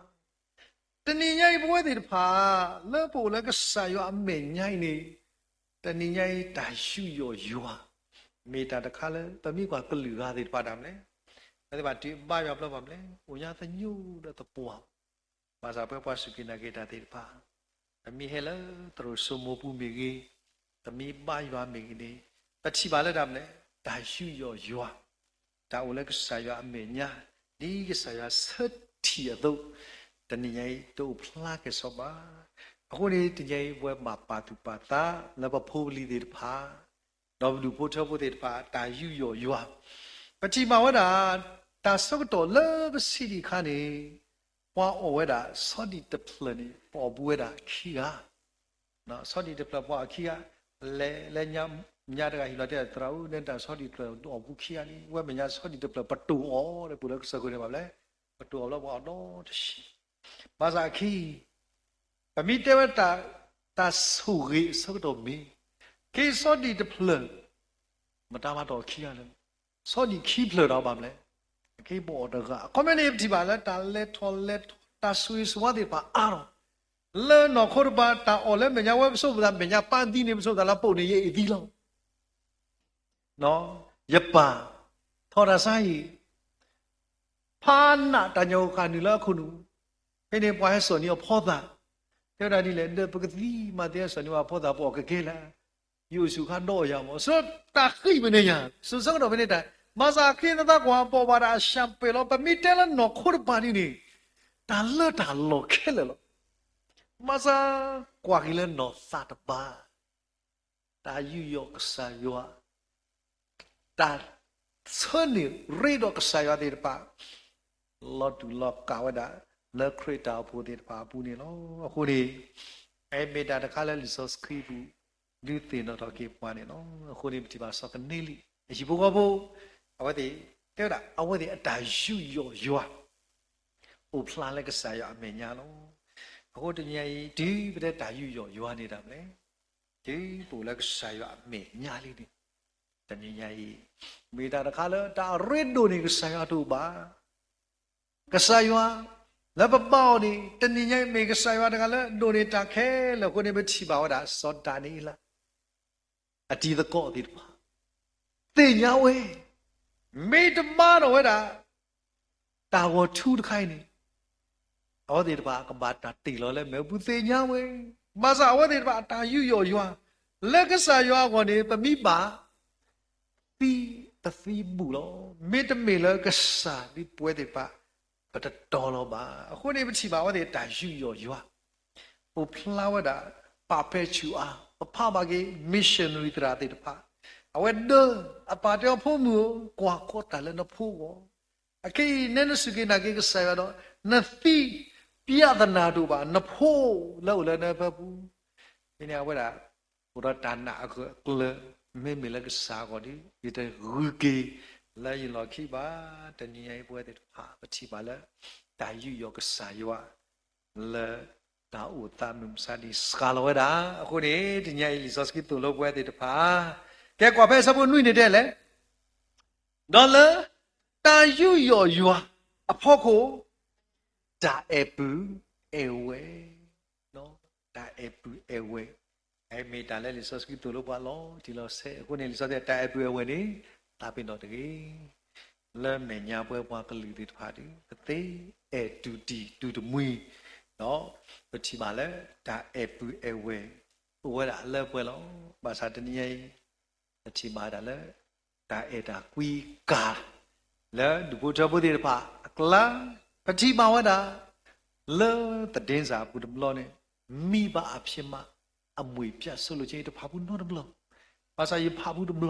တနံၤညါအံၤပဝဲသ့ၣ်တဖၣ် လၢပအိၣ်လၢကစၢ်ယွၤအမဲာ်ညါအံၤန့ၣ်, တနံၤညါအံၤတၢ်ယူးယီၣ်ယွၤ, မ့ၢ်တၢ်တခါလၢ ပမ့ၢ်ပှၤကလုာ်ဂၤသ့ၣ်တဖၣ်တၢ်မနုၤလဲၣ်, ပသ့ၣ်တဖၣ်တုၤဘါယွၤဘျီပှၤမနုၤလဲၣ်, အိၣ်ညါသညိဒီးသပှၢ် ဘၣ်ဆၣ်ပဝဲပှၤစူၢ်က့ၤနာ်က့ၤတၢ်သ့ၣ်တဖၣ်, ပမ့ၢ်ဟဲလၢသရိာ်စိမိးပူၤမ့ၢ်ဂ့ၤ, ပမ့ၢ်ဘါယွၤမ့ၢ်ဂ့ၤန့ၣ်, ပထံၣ်ဘၣ်လၢတၢ်မနုၤလဲၣ်, တၢ်ယူးယီၣ်ယွၤ, တၢ်အိၣ်လၢကစၢ်ယွၤအမဲာ်ညါ, ဒ်ကစၢ်ယွၤဆၢထံၣ်အသိး, တနံၤညါအံၤတအိၣ်ဖျါကဲၣ်ဆိးဘၣ်. အဃိန့ၣ် တနံၤညါအံၤပဝဲမၤပာ်သူၣ်ပာ်သးလၢပဖိပလံၤသ့ၣ်တဖၣ် ဒီးပဒူၣ်ဖိထၢဖိသ့ၣ်တဖၣ် တၢ်ယူးယီၣ်ယွၤ, ပထံၣ်ဘၣ်ဝဲဒၣ် တၢ်ဆၢကတီၢ်လၢပဆံးဒံးအခါန့ၣ်, ပှၤအီၣ်ဝဲဒၣ်ဆီဒံၣ်တဖျၢၣ်န့ၣ် ပအီၣ်ဘူးဝဲဒၣ်ခံဂၤ, ဆီဒံၣ်တဖျၢၣ်ပှၤအီၣ်ခံဂၤ, လဲၤလၢညါတဂၤဟ့ၣ်လီၤတဲသရၣ်ဧၢ, နတၢ်ဆီဒံၣ်တဖျၢၣ်အီၣ်ဘူးခံဂၤန့ၣ် ဝဲမဲာ်ညါဆီဒံၣ်တဖျၢၣ်ပတိၢ်အီၤဒီး ပအိၣ်လၢကစၢၢ်ခိၣ်န့ၣ်ဘၣ်မနုၤလဲၣ်, ပတိၢ်အီၤလၢပှၤအီၣ်ဒီတဆံ ဘၣ်ဆၣ်အခံ, ပမ့ၢ်တဲဝဲတၢ်, တၢ်ဆိၣ်ဂ့ၤအဆၢကတီၢ်မ့ၢ်, ခ့ဆီဒံၣ်တဖျၢၣ်, မတၤမၤတအီၣ်ခံဂၤလဲၣ်, ဆီဒံၣ်ခံဖျၢၣ်ဒီးဘၣ်မနုၤလဲၣ်, အခ့ပအီၣ်တဂၤ, အခီပညီန့ၣ် ပထံၣ်ဘၣ်လၢတၢ်လဲၤထီၣ်လဲၤထီ တၢ်ဆိၣ်ဂ့ၤဆိၣ်ဝါသ့ၣ်တဖၣ်အါထီၣ်, လၢနီၢ်ခိတပၤ တၢ်အီၣ်လၢမဲာ်ညါဝဲပဆိမိၣ်သး မဲာ်ညါပၢ်သံန့ၣ် ပဆိမိၣ်သးလၢပအိၣ်န့ၣ် ယအ့ၣ်သံလီၤ ယပၢ်, ထီၣ်တၢ်ဆါဟံၣ်, ဖးနးတၢ်ညၣ်အူဃာ်နုာ်လၢအခိၣ်နူာ်, ဖဲန့ၣ်ပှၤဟဲစိာ်န့ၢ်အီၤဖီသၣ်, တဲဝဲဒၣ်ဒ်လဲၣ်, ဒီးပကသံမးသ့ဟဲစိာ်န့ၢ်ပှၤဖီသၣ် ပအီၣ်ကကဲလၢ, ယအိၣ်ဆူၣ်ခါဒီးအီၣ်ယၤမး, ဆိတၢ်ဃံးဖဲန့ၣ်ညါ, ဆိဆၢကတီၢ်ဖဲန့ၣ်တၢ်, ဘၣ်ဆၣ်အခ့သတးကွၢ်ပီၣ်ဘၣ်တၢ်အစၢ်ပ့ၣ်လီၤ, ပမ့ၢ်တဲလၢနီၢ်ခိတပၤဒ်န့ၣ်, တၢ်လၢတၢ်လီၢ်ခဲလၢာ်လီၤ, ဘၣ်ဆၣ်ကွၢ်က့ၤလၢနီၢ်သးတပၤ တၢ်ယူးယီၣ်ကစၢ်ယွၤ, တၢ်ဆၢန့ၢ်ရ့ဒီးကစၢ်ယွၤသ့ၣ်တဖၣ်, လီၤတူာ်လီၤကာ်ဝဲဒၣ် လၢခရံာ်တၢ်အိၣ်ဖှိၣ်သ့ၣ်တဖၣ်အပူၤန့ၣ်လီၤ. အဃိန့ၣ်, အအံၤမ့ၢ်တၢ်တခါလၢလံာ်စီဆှံပူၤ ဒုးသ့ၣ်နီၣ်ထီၣ်က့ၤပှၤန့ၣ်လီၤ. အဃိန့ၣ် ပထံၣ်ဘၣ်စီၤကနၤလံ, အဟံၣ်ဖိဃီဖိ, အဝဲသ့ၣ်, တဲဝဲဒၣ် အဝဲသ့ၣ်အတၢ်ယူးယီၣ်ယွၤ အိၣ်ဖျါလၢကစၢ်ယွၤအမဲာ်ညါလီၤ. အဃိတနံၤအံၤ တုၤပတဲတၢ်ယူးယီၣ်ယွၤန့ၣ်တၢ်မနုၤလဲၣ်, တုၤပအိၣ်လၢကစၢ်ယွၤအမဲာ်ညါလံန့ၣ်, တနံၤညါအံၤ, မ့ၢ်တၢ်တခါလၢတၢ်အရ့ဒိၣ်န့ၣ် ကစၢ်ယွၤတအိၣ်ဘၣ်. ကစၢ်ယွၤ လၢပဘါအီၤန့ၣ် တနံၤညါအံၤမ့ၢ်ကစၢ်ယွၤတဂၤလၢအဒိးန့ၢ်တၢ်ခဲလၢာ်အဃိန့ၣ် ပထံၣ်ဘၣ်ဝဲဒၣ် စီၤဒၤနံးယ့လး အတံၤသကိးသ့ၣ်တဖၣ် သ့ၣ်ညါဝဲ မ့ၢ်တဘါထီၣ်ဝဲဒၣ် တၢ်ဂီၤထူတခါအံၤန့ၣ် အဝဲသ့ၣ်တဖၣ်ကဘၣ်တၢ်တ့ၢ်လီၤလၢမ့ၣ်အူပူၤသ့ၣ်ညါဝဲ, ဘၣ်ဆၣ်အဝဲသ့ၣ်တဖၣ်အတၢ်ယူးယီၣ်ယွၤ လၢကစၢ်ယွၤအဂီၢ်န့ၣ် ပမ့ၢ်ဘၣ်သံပသံဘူးလီၤ. မ့တမ့ၢ်လၢကစၢ်ဒ်ပဝဲသ့ၣ်တဖၣ် ပတတီၤလီၤဘၣ်. အဃိန့ၣ် ပထံၣ်ဘၣ်အဝဲသ့ၣ်တၢ်ယူးယီၣ်ယွၤ ပိာ်ဖျါဝဲဒၣ် ပာ်ဖဲဆူၣ်အါ, ပဖးဘၣ်က့ၤ missionary သရၣ်သ့ၣ်တဖၣ် အဝဲဒၢ အပၢ်တဲအီၤဖိမုၣ်ဧၢ, ကွၢ်ကီတၢ်လၢနဖိအဂီၢ်, အခဲအံၤနဲနစူၢ်က့ၤနာ်က့ၤကစၢ်ယွၤဒီး နသံပျၢ်သနာ်တအိၣ်ဘၣ် နဖိလၢအိၣ်လၢနဖၢပူၤ, မ့ၢ်န့ၣ်အဝဲဒၣ် အိၣ်ဒီးတၢ်နာ်အဂၢၢ်အကျၢၤ, မ့မ့ၢ်လၢကစၢ်အဂီၢ်ဒီး ယတဂုာ်က့ၤလၢယလီၢ်ခံဘၣ်. တနံၤညါအံၤပဝဲသ့ၣ်တဖၣ် ပထံၣ်ဘၣ်လၢ တၢ်ယူးယီၣ်ကစၢ်ယွၤ လၢတၢ်အိၣ်သးမုၢ်မဆါဒ်စှၤလီၤဝဲဒၣ်. အဃိန့ၣ် တနံၤညါအံၤ လံာ်စီဆှံသိၣ်လိပဝဲသ့ၣ်တဖၣ် ကဲကွၢ်ဖဲအဆၢဖိနွံန့ၣ်တဲလဲၣ်, ဒီးလၢတၢ်ယူးယီၣ်ယွၤအဖီခိၣ် တၢ်အဲၣ်ပုၢ်အဲၣ်ဝဲၢ်, တၢ်အဲၣ်ပုၢ်အဲၣ်ဝဲၢ်, အမ့ၢ်တၢ်လၢလံာ်စီဆှံသိၣ်လိပှၤလီၤတံၢ်လီၤဆဲးအဃိန့ၣ် လံာ်စီဆှံတဲ တၢ်အဲၣ်ပုၢ်အဲၣ်ဝဲၢ်န့ၣ် သးပ့ၤနီၣ်တဂ့ၤ, လၢမဲာ်ညါပဝဲပှၤကလုာ်သ့ၣ်တဖၣ်ဒီး ပသ့အဲၣ်တူၢ်တံၢ်တူၢ်တမှံၤ, ဒီးပထံၣ်ဘၣ်လၢတၢ်အဲၣ်ပုၢ်အဲၣ်ဝဲၢ် အိၣ်ဝဲဒၣ်လၢပှဲၤလီၤ. ဘၣ်ဆၣ်တနံၤညါအံၤ ပထံၣ်ဘၣ်ဒၣ်လၢ တၢ်အဲၣ်တၢ်ကွံကၢ် လၢဒူၣ်ဖိထၢဖိသ့ၣ်တဖၣ်အကျါ, ပထံၣ်ဘၣ်ဝဲဒၣ် လၢသဒ့စၢ်အပူၤတဘျီန့ၣ် မိဘအဖြစ်မှ အမွေပြတ် ဆိလိၣ်က့ တဖၣ်ပူၤနီတဘျီ, ဘၣ်ဆၣ်ယဖးပူၤတဘျီ,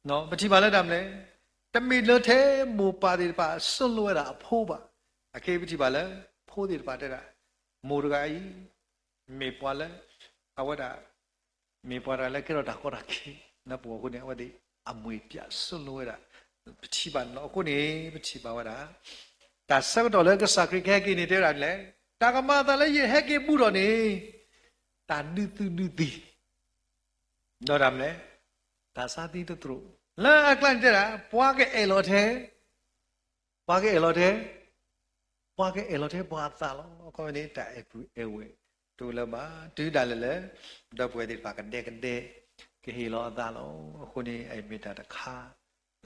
ပထံၣ်ဘၣ်လၢတၢ်မနုၤလဲၣ်, တမ့ၢ်လၢထဲမိၢ်ပၢ်သ့ၣ်တဖၣ် ဆိလိၣ်ဝဲဒၣ်အဖိဘၣ်. အခဲအံၤပထံၣ်ဘၣ်လၢ ဖိသ့ၣ်တဖၣ်တဲဒၣ် မိၢ်တဂၤအံၤ မ့ၢ်ပှၤလၢ အဝဲဒၣ် မ့ၢ်ပှၤတဂၤလၢကဲထီၣ်တၢ်ကီတၢ်ခဲ လၢပဂီၢ်အဃိန့ၣ် အဝဲသ့ၣ် အမွေပြတ် ဆိလိၣ်ဝဲဒၣ်, ပထံၣ်ဘၣ်န့ၣ်လီၤ. အဃိန့ၣ် ပထံၣ်ဘၣ်ဝဲဒၣ် တၢ်ဆၢကတီၢ်လၢကစၢ်ခရံာ်ကဟဲက့ၤန့ၣ် တဲဝဲဒၣ်ဒ်လဲၣ်, တၢ်ကမၤအသးလၢယဟဲက့ၤဘူးထီၣ်န့ၣ် တၢ်ဒုးသုးဒုးသံၣ် ဒီးတၢ်မနုၤလဲၣ်, တၢ်ဆါသံတသရိာ်, လၢအကျါန့ၣ်တဲဒၣ် ပှၤကအဲၣ်လီၤထဲ ပှၤကအဲၣ်လီၤထဲ, ပှၤကအဲၣ်လီၤထဲပှၤအသးလီၤ. အခီပညီန့ၣ် တၢ်အဲၣ်ပုၢ်အဲၣ်ဝဲၢ် တအိၣ်လၢၤဘၣ်, တုၤဒၣ်လဲာ်လၢ ဒီပုၢ်ဝဲၢ်သ့ၣ်တဖၣ်ကဒဲကဒဲ ကဟ့ၣ်လီၤအသးလီၤ. အဃိန့ၣ် အမ့ၢ်တၢ်တခါ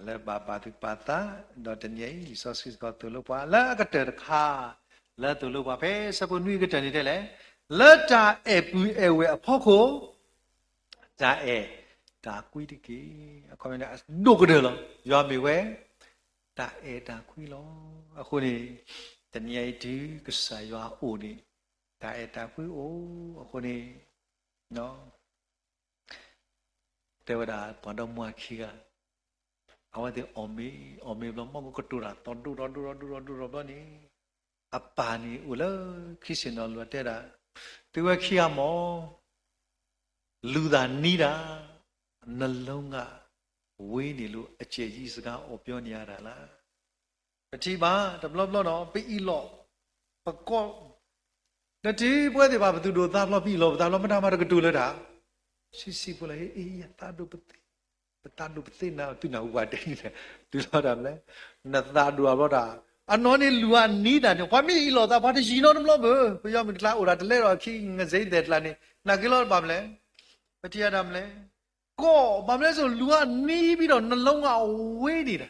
လၢဘၣ်ပာ်သူၣ်ပာ်သး, ဒီးတနံၤအံၤ လံာ်စီဆှံစ့ၢ်ကီးသိၣ်လိပှၤ လၢအကတၢၢ်တခါ လၢသိၣ်လိပှၤဖဲဆၢဖိနွံအကတၢၢ်န့ၣ်တဲလဲၣ်, လၢတၢ်အဲၣ်ပုၢ်အဲၣ်ဝဲၢ်အဖီခိၣ် တၢ်အဲၣ်တၢ်ကွံတက့ၢ်. အခီပညီန့ၣ် အဒိၣ်ကတၢၢ်လီၤ. ယွၤမ့ၢ်ဝဲ တၢ်အဲၣ်တၢ်ကွံလီၤ. အဃိန့ၣ် တနံၤအံၤတုၤကစၢ်ယွၤအအိၣ်န့ၣ် တၢ်အဲၣ်တၢ်ကွံအိၣ်အဃိန့ၣ် တဲဝဲဒၣ်ပှၤဒီမါခံဂၤ အဝဲသ့ၣ်အီၣ်မ့ၤ အီၣ်မ့ၤဘျီ မီၢ်ကကတိၤတၢ်သီၣ်ဒိၣ်ထီၣ်ဒိၣ်ထီၣ်ဒိၣ်ထီၣ်ဒိၣ်ထီၣ်ဘျီန့ၣ် အပၢ်န့ၣ်အိၣ်လၢခံဆ့ၣ်နီၤလီၤတဲဒၣ် သုဝဲခံဂၤမ့ၢ် လူၤသးနံၤတၢ် နှလုံးကဝေးနေလို့ အကျယ်ကြီးစကားအော်ပြောနေရတာလား. ပထံၣ်ဘၣ်တဘျီဘျီနီၤ ပအ့ၣ်လိာ် ပကိး နထံၣ်ပဝဲသ့ၣ်တဖၣ် ပသူၣ်ဒိၣ်သးဖျိး ပအ့ၣ်လိာ်ပသးဖျိး မတၤမၤတကတိၤလၢတၢ် ဆံးဆံးဖိလၢ ဟ့ၣ်အံၤ ယသးဒိၣ်ပသ့ၣ် ပသးဒိၣ်ပသ့ၣ်နၤ သုနၢ်ဟူပှၤတဲန့ၣ် တုၤလီၤတၢ်မလဲၣ် နသးဒိၣ်အဘျီတၢ် အနီၢ်န့ၣ်လူၤအနံၤတၢ်န့ၣ် ပှၤမ့ၢ်အ့ၣ်လိာ်သး ပှၤတယံာ်နီတဘျီဘၣ် ပယီၤမုၢ်တကျါအိၣ်ဒၣ်တလဲဒီးခံ ငစဲသဲးတကျါန့ၣ် နာ်က့ၤလီၤတဘၣ်မလဲၣ် ပထံၣ်အဒၣ်မလဲၣ် ကီး ဘၣ်မလဲၣ်စိ လူၤအနံၤဘံဒီး နှလုံးကဝေးနေတာ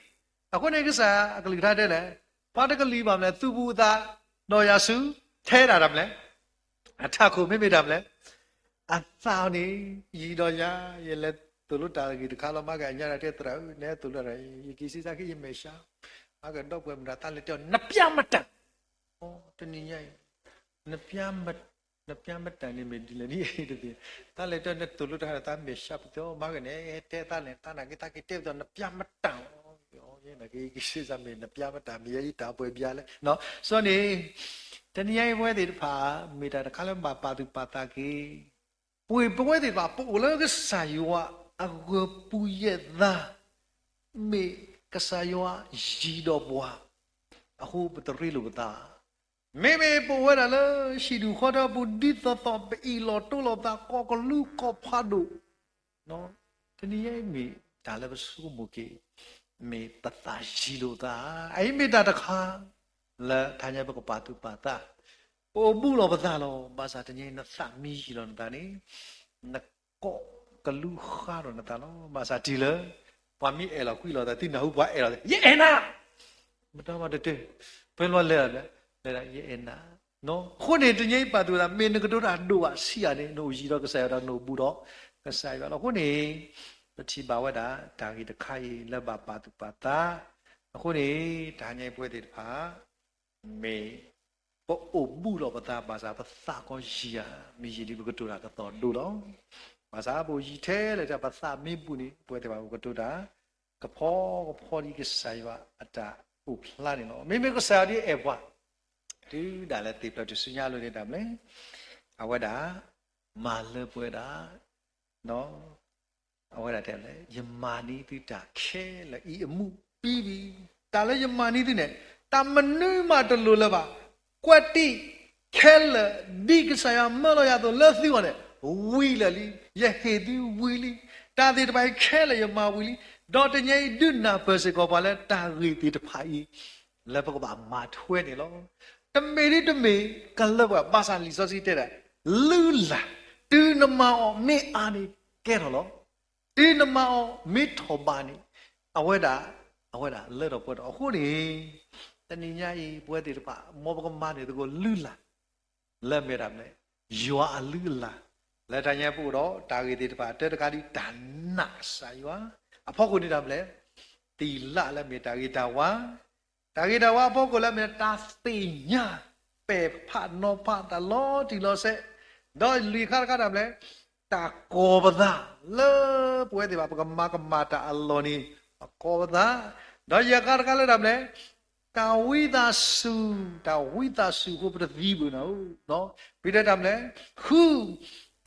အဃိန့ၣ် ကစၢ်အကလုၢ်ကထါတဲလဲၣ် ပှၤတကလုာ်ဘၣ်မလဲၣ် သူၣ်ဘူးသး ဒီးယၤဆူ ထဲဒၣ်တၢ်မလဲၣ် အထးခိၣ်မ့မ့ၢ်တၢ်မလဲၣ် အသးန့ၣ် ယံၤဒီးယၤ ယလဲၤသိၣ်လိတၢ်ဂ့ၢ်တခါလီၤ မၤက့ၤအညါတၢ်တဲသရၣ်ဧၢ နဲသိၣ်လိတၢ် ယက့ၤဆံးစၢ်က့ၤယမဲာ်ဆှး မၤကဒီပုၢ်ဝဲၢ်မတၤ သးလဲၤတဲအီၤ နပျါမတၤ တနံၤညါအံၤ နပျါမတၤန့ၣ်မ့ၢ်ဒ်လဲၣ်န့ၣ်တသ့ တၢ်လဲၤတဲနသိၣ်လိတၢ်ဒီးတၢ်မဲာ်ဆှးပသီ မၤက့ၤန့ၣ် တဲသးလဲၣ် တၢ်နာ်က့ၤသးက့ၤတဲပသီ နပျါမတၤ ယနာ်က့ၤက့ၤစ့စ့ၢ်မ့ၢ် နပျါမတၤ မ့ၢ်ယဲယတၢ်ပှဲၤဘျါလဲၣ် စီၤန့ၣ် တနံၤညါအံၤပဝဲသ့ၣ်တဖၣ် မ့ၢ်တၢ်တခါလၢဘၣ်ပာ်သူၣ်ပာ်သးက့ၤ ပဝဲသ့ၣ်တဖၣ် ပအိၣ်လၢကစၢ်ယွၤအဂၢၤပူၤယဲၢ်သး မ့ၢ်ကစၢ်ယွၤယံၤဒီးပှၤ အဃိပတရ့လိာ်ပသး မ့မ့ၢ်ပအိၣ်ဝဲဒၣ်လၢဟံၣ်ဒူၣ်ဃီထၢပူၤ ဒ်သိးသိးပအ့ၣ်လိာ်တိလိာ်ပသး ကိးကလူးကိးဖးဒိၣ် တနံၤညါအံၤမ့ၢ်တၢ်လၢပဆိကမိၣ်က့ၤ မ့ၢ်ပသးယံၤလိာ်သး အအံၤမ့ၢ်တၢ်တခါ လၢတဟါညါပကပာ်သူၣ်ပာ်သး, ပအိၣ်ဘူးလီၤပသးလီၤ. ဘၣ်ဆၣ်တနံၤအံၤ နသးမ့ၢ်ယံာ်လီၤနသးန့ၣ်, နကိးကလူဃါဒီးနသးလီၤ. ဘၣ်ဆၣ်တုၤလၢ ပှၤမ့ၢ်အဲၣ်လီၤကွံလီၤသး သုနၢ်ဟူပှၤအဲၣ်လီၤသး ယအဲၣ်နၤ, မတၤမၤတတၢၢ်, ဖဲလီၤလဲၤလီၤ, လဲၤဒၣ် ယအဲၣ်နၤ. အဃိန့ၣ် တနံၤအံၤပာ်သူၣ်ပာ်သး မ့ၢ်နကတိၤတၢ်ဒိၣ်ဘၣ်ဆံးဧါန့ၣ် နအိၣ်ယံၤဒီးကစၢ်ယွၤဒီး နအိၣ်ဘူးဒီးကစၢ်ယွၤလီၤ. အဃိန့ၣ် ပထံၣ်ဘၣ်ဝဲဒၣ် တၢ်ဂ့ၢ်တခါအံၤလၢဘၣ်ပာ်သူၣ်ပာ်သး. အဃိန့ၣ် တဟါညါအံၤပဝဲသ့ၣ်တဖၣ် မ့ၢ်ပအိၣ်ဘူးလီၤပသး ဘၣ်ဆၣ်ပသးကီယံာ်ဧါ, မ့ၢ်ယံာ်ဒ်ပကတိၤတၢ်ကသီၣ်ဒိၣ်လီၤ. ဘၣ်ဆၣ်ပအိၣ်ယံာ်ထဲလဲၣ် တၢ်ပသးမ့ၢ်ဘူးန့ၣ် ပဝဲသ့ၣ်တဖၣ်ပကတိၤတၢ် ကဖီကဖီဒ်ကစၢ်ယွၤအတၢ်အိၣ်ဖျါန့ၣ်လီၤ. မ့မ့ၢ်ကစၢ်ယွၤဒ်အဲၣ်ပှၤ တုၤဒၣ်လဲာ်သ့ၣ်ဖျၢၣ်ထူၣ်စုညါအလိၤန့ၣ် တၢ်မနုၤလဲၣ်, အဝဲဒၣ် မၤလၢပှဲၤဒၣ် အဝဲဒၣ်တဲလဲၣ်, ယမၤန့ၢ်သုတၢ်ခဲလၢာ်အံၤအမူး ပြီးပြီ, တၢ်လၢယမၤန့ၢ်သုန့ၣ် တၢ်မနုၤမးတလိၣ်လၢၤဘၣ်. ကွဲးတံၢ်ခဲလၢာ် ဒ်ကစၢ်ယွၤမၢလီၤယၤအသိး လၢသုဂီၢ်န့ၣ် ဝံၤလၢာ်လံ, ယဟ့ၣ်သုဝံၤလံ. တၢ်သ့ၣ်တဖၣ်အံၤခဲလၢာ်ယမၤဝံၤလံ. ဒီးတနံၤအံၤ ဒုးနၢ်ပၢၢ်စ့ၢ်ကီးပှၤလၢတၢ်ဂ့ၢ်သ့ၣ်တဖၣ်အံၤ လၢပကဘၣ်မၤထွဲန့ၣ်လီၤ. တမ့ၢ်ဒ်တမ့ၢ်ကလၢပှၤ ဘၣ်ဆၣ်လံာ်စီဆှံတဲဒၣ် လုၢ်လၢ်, တုၤနမၤအီၤမ့ၢ်အါန့ၣ်ကဲထီၣ်လီၤ. တုၤနမၤအီၤမ့ၢ်ထီၣ်ဘးန့ၣ် အဝဲဒၣ်, အဝဲဒၣ်လၢထီၣ်ပှဲၤထီၣ်. အဃိန့ၣ် တနံၤညါအံၤ ပဝဲသ့ၣ်တဖၣ် မ်ပကမၤန့ၢ်သကိးလုၢ်လၢ် လၢမ့ၢ်ဒၣ်မနုၤလဲၣ်, ယွၤအလုၢ်အလၢ်, လၢတၢ်ညါပအိၣ်ဒီးတၢ်ဂ့ၢ်သ့ၣ်တဖၣ် တၢတခါဒ်တၢ်နာ်ကစၢ်ယွၤ, အဖီခိၣ်န့ၣ်ဒၣ်မနုၤလဲၣ်, သီလလၢမ့ၢ်တၢ်ဂ့ၤတၢ်ဝါ, တၢ်ဂ့ၤတၢ်ဝါအဖီခိၣ်လၢမ့ၢ်တၢ်သ့ၣ်ညါ ပဲာ်ဖးနီၤဖးတၢ်လီၤတံၢ်လီၤဆဲး, ဒီးလွံၢ်ခါတခါဒၣ်မနုၤလဲၣ်, တၢ်ကီၤပသး, လၢပဝဲသ့ၣ်တဖၣ် ပကမၤကမၣ်တၢ်အလီၢ်န့ၣ် ပကီၤပသး, ဒီးယဲၢ်ခါတခါလၢဒၣ်မနုၤလဲၣ် တၢ်ဝံသးစူၤ, တၢ်ဝံသးစူၤအဃိ ပတသံဘၣ်နၤဧၢ, ပတဲတၢ်မနုၤလဲၣ်, ဃု,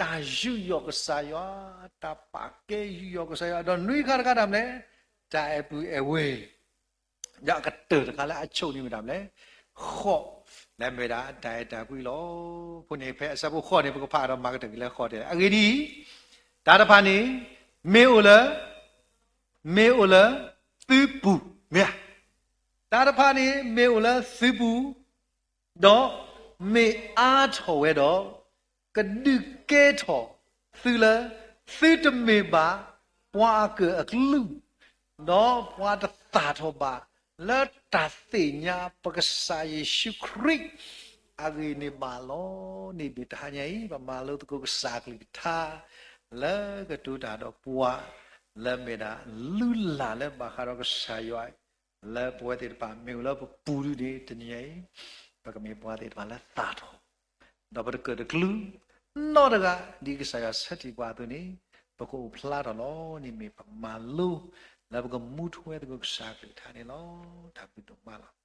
တၢ်ယူးယီၣ်ကစၢ်ယွၤ, တၢ်ပာ်ကဲယူးယီၣ်ကစၢ်ယွၤ, ဒီးနွံခါတခါဒၣ်မနုၤလဲၣ်, တၢ်အဲၣ်ပုၢ်အဲၣ်ဝဲၢ်, ဒီးအကတၢၢ်တခါလၢအဆိးန့ၣ်မ့ၢ်ဒၣ်မနုၤလဲၣ်, ဃိး, လၢမ့ၢ်ဒၣ်တၢ်အဲၣ်တၢ်ကွံလီၤ. အဃိန့ၣ် ဖဲအဆၢဖိဃိးန့ၣ် ပကဖးဒီးမၤကတၢၢ်က့ၤလၢဃိးတဲ, အဂ့ၢ်ဒ်အံၤ, တၢ်တဖၣ်န့ၣ် မ့ၢ်အိၣ်လၢ မ့ၢ်အိၣ်လၢသုပူၤ, မ့ၢ်ဧါ, တၢ်တဖၣ်န့ၣ် မ့ၢ်အိၣ်လၢသုပူၤ, ဒီးမ့ၢ်အါထီၣ်ဝဲဒီး ကဒုးကဲထီၣ်သုလၢ သုတမ့ၢ်ဘၣ်ပှၤအကၢၣ်အကျူ ဒီးပှၤတသၣ်ထီၣ်ဘၣ် လၢတၢ်သ့ၣ်ညါပကစၢ်ယ့ၣ်ၡူးခရံာ်အဂ့ၢ်န့ၣ်ဘၣ်လီၤ. န့ၣ်မ့ၢ်တဟါညါအံၤ ပမၤလိသကိးကစၢ်အကလုၢ်ကထါ လၢကတိၤတၢ်ဒီးပှၤ လၢမ့ၢ်ဒၣ်လုၢ်လၢ်လၢဘၣ်ဃးဒီးကစၢ်ယွၤ လၢပဝဲသ့ၣ်တဖၣ်မ့ၢ်အိၣ်လၢပပူၤဒ်န့ၣ် တနံၤအံၤ ပကမ့ၢ်ပှၤသ့ၣ်တဖၣ်လၢသၣ်ထီၣ် ဒီးပတကၢၣ်တကျူ နီတဂၤ ဒ်ကစၢ်ယွၤဆၢထံၣ်ပှၤအသိးန့ၣ် ပကအိၣ်ဖျါထီၣ်လီၤ. န့ၣ်မ့ၢ်ပမၤလိ လၢပကမူထွဲသကိးကစၢ်အကလုၢ်ကထါန့ၣ်လီၤ. တၢ်ဘျုးဒိၣ်မးလီၤ.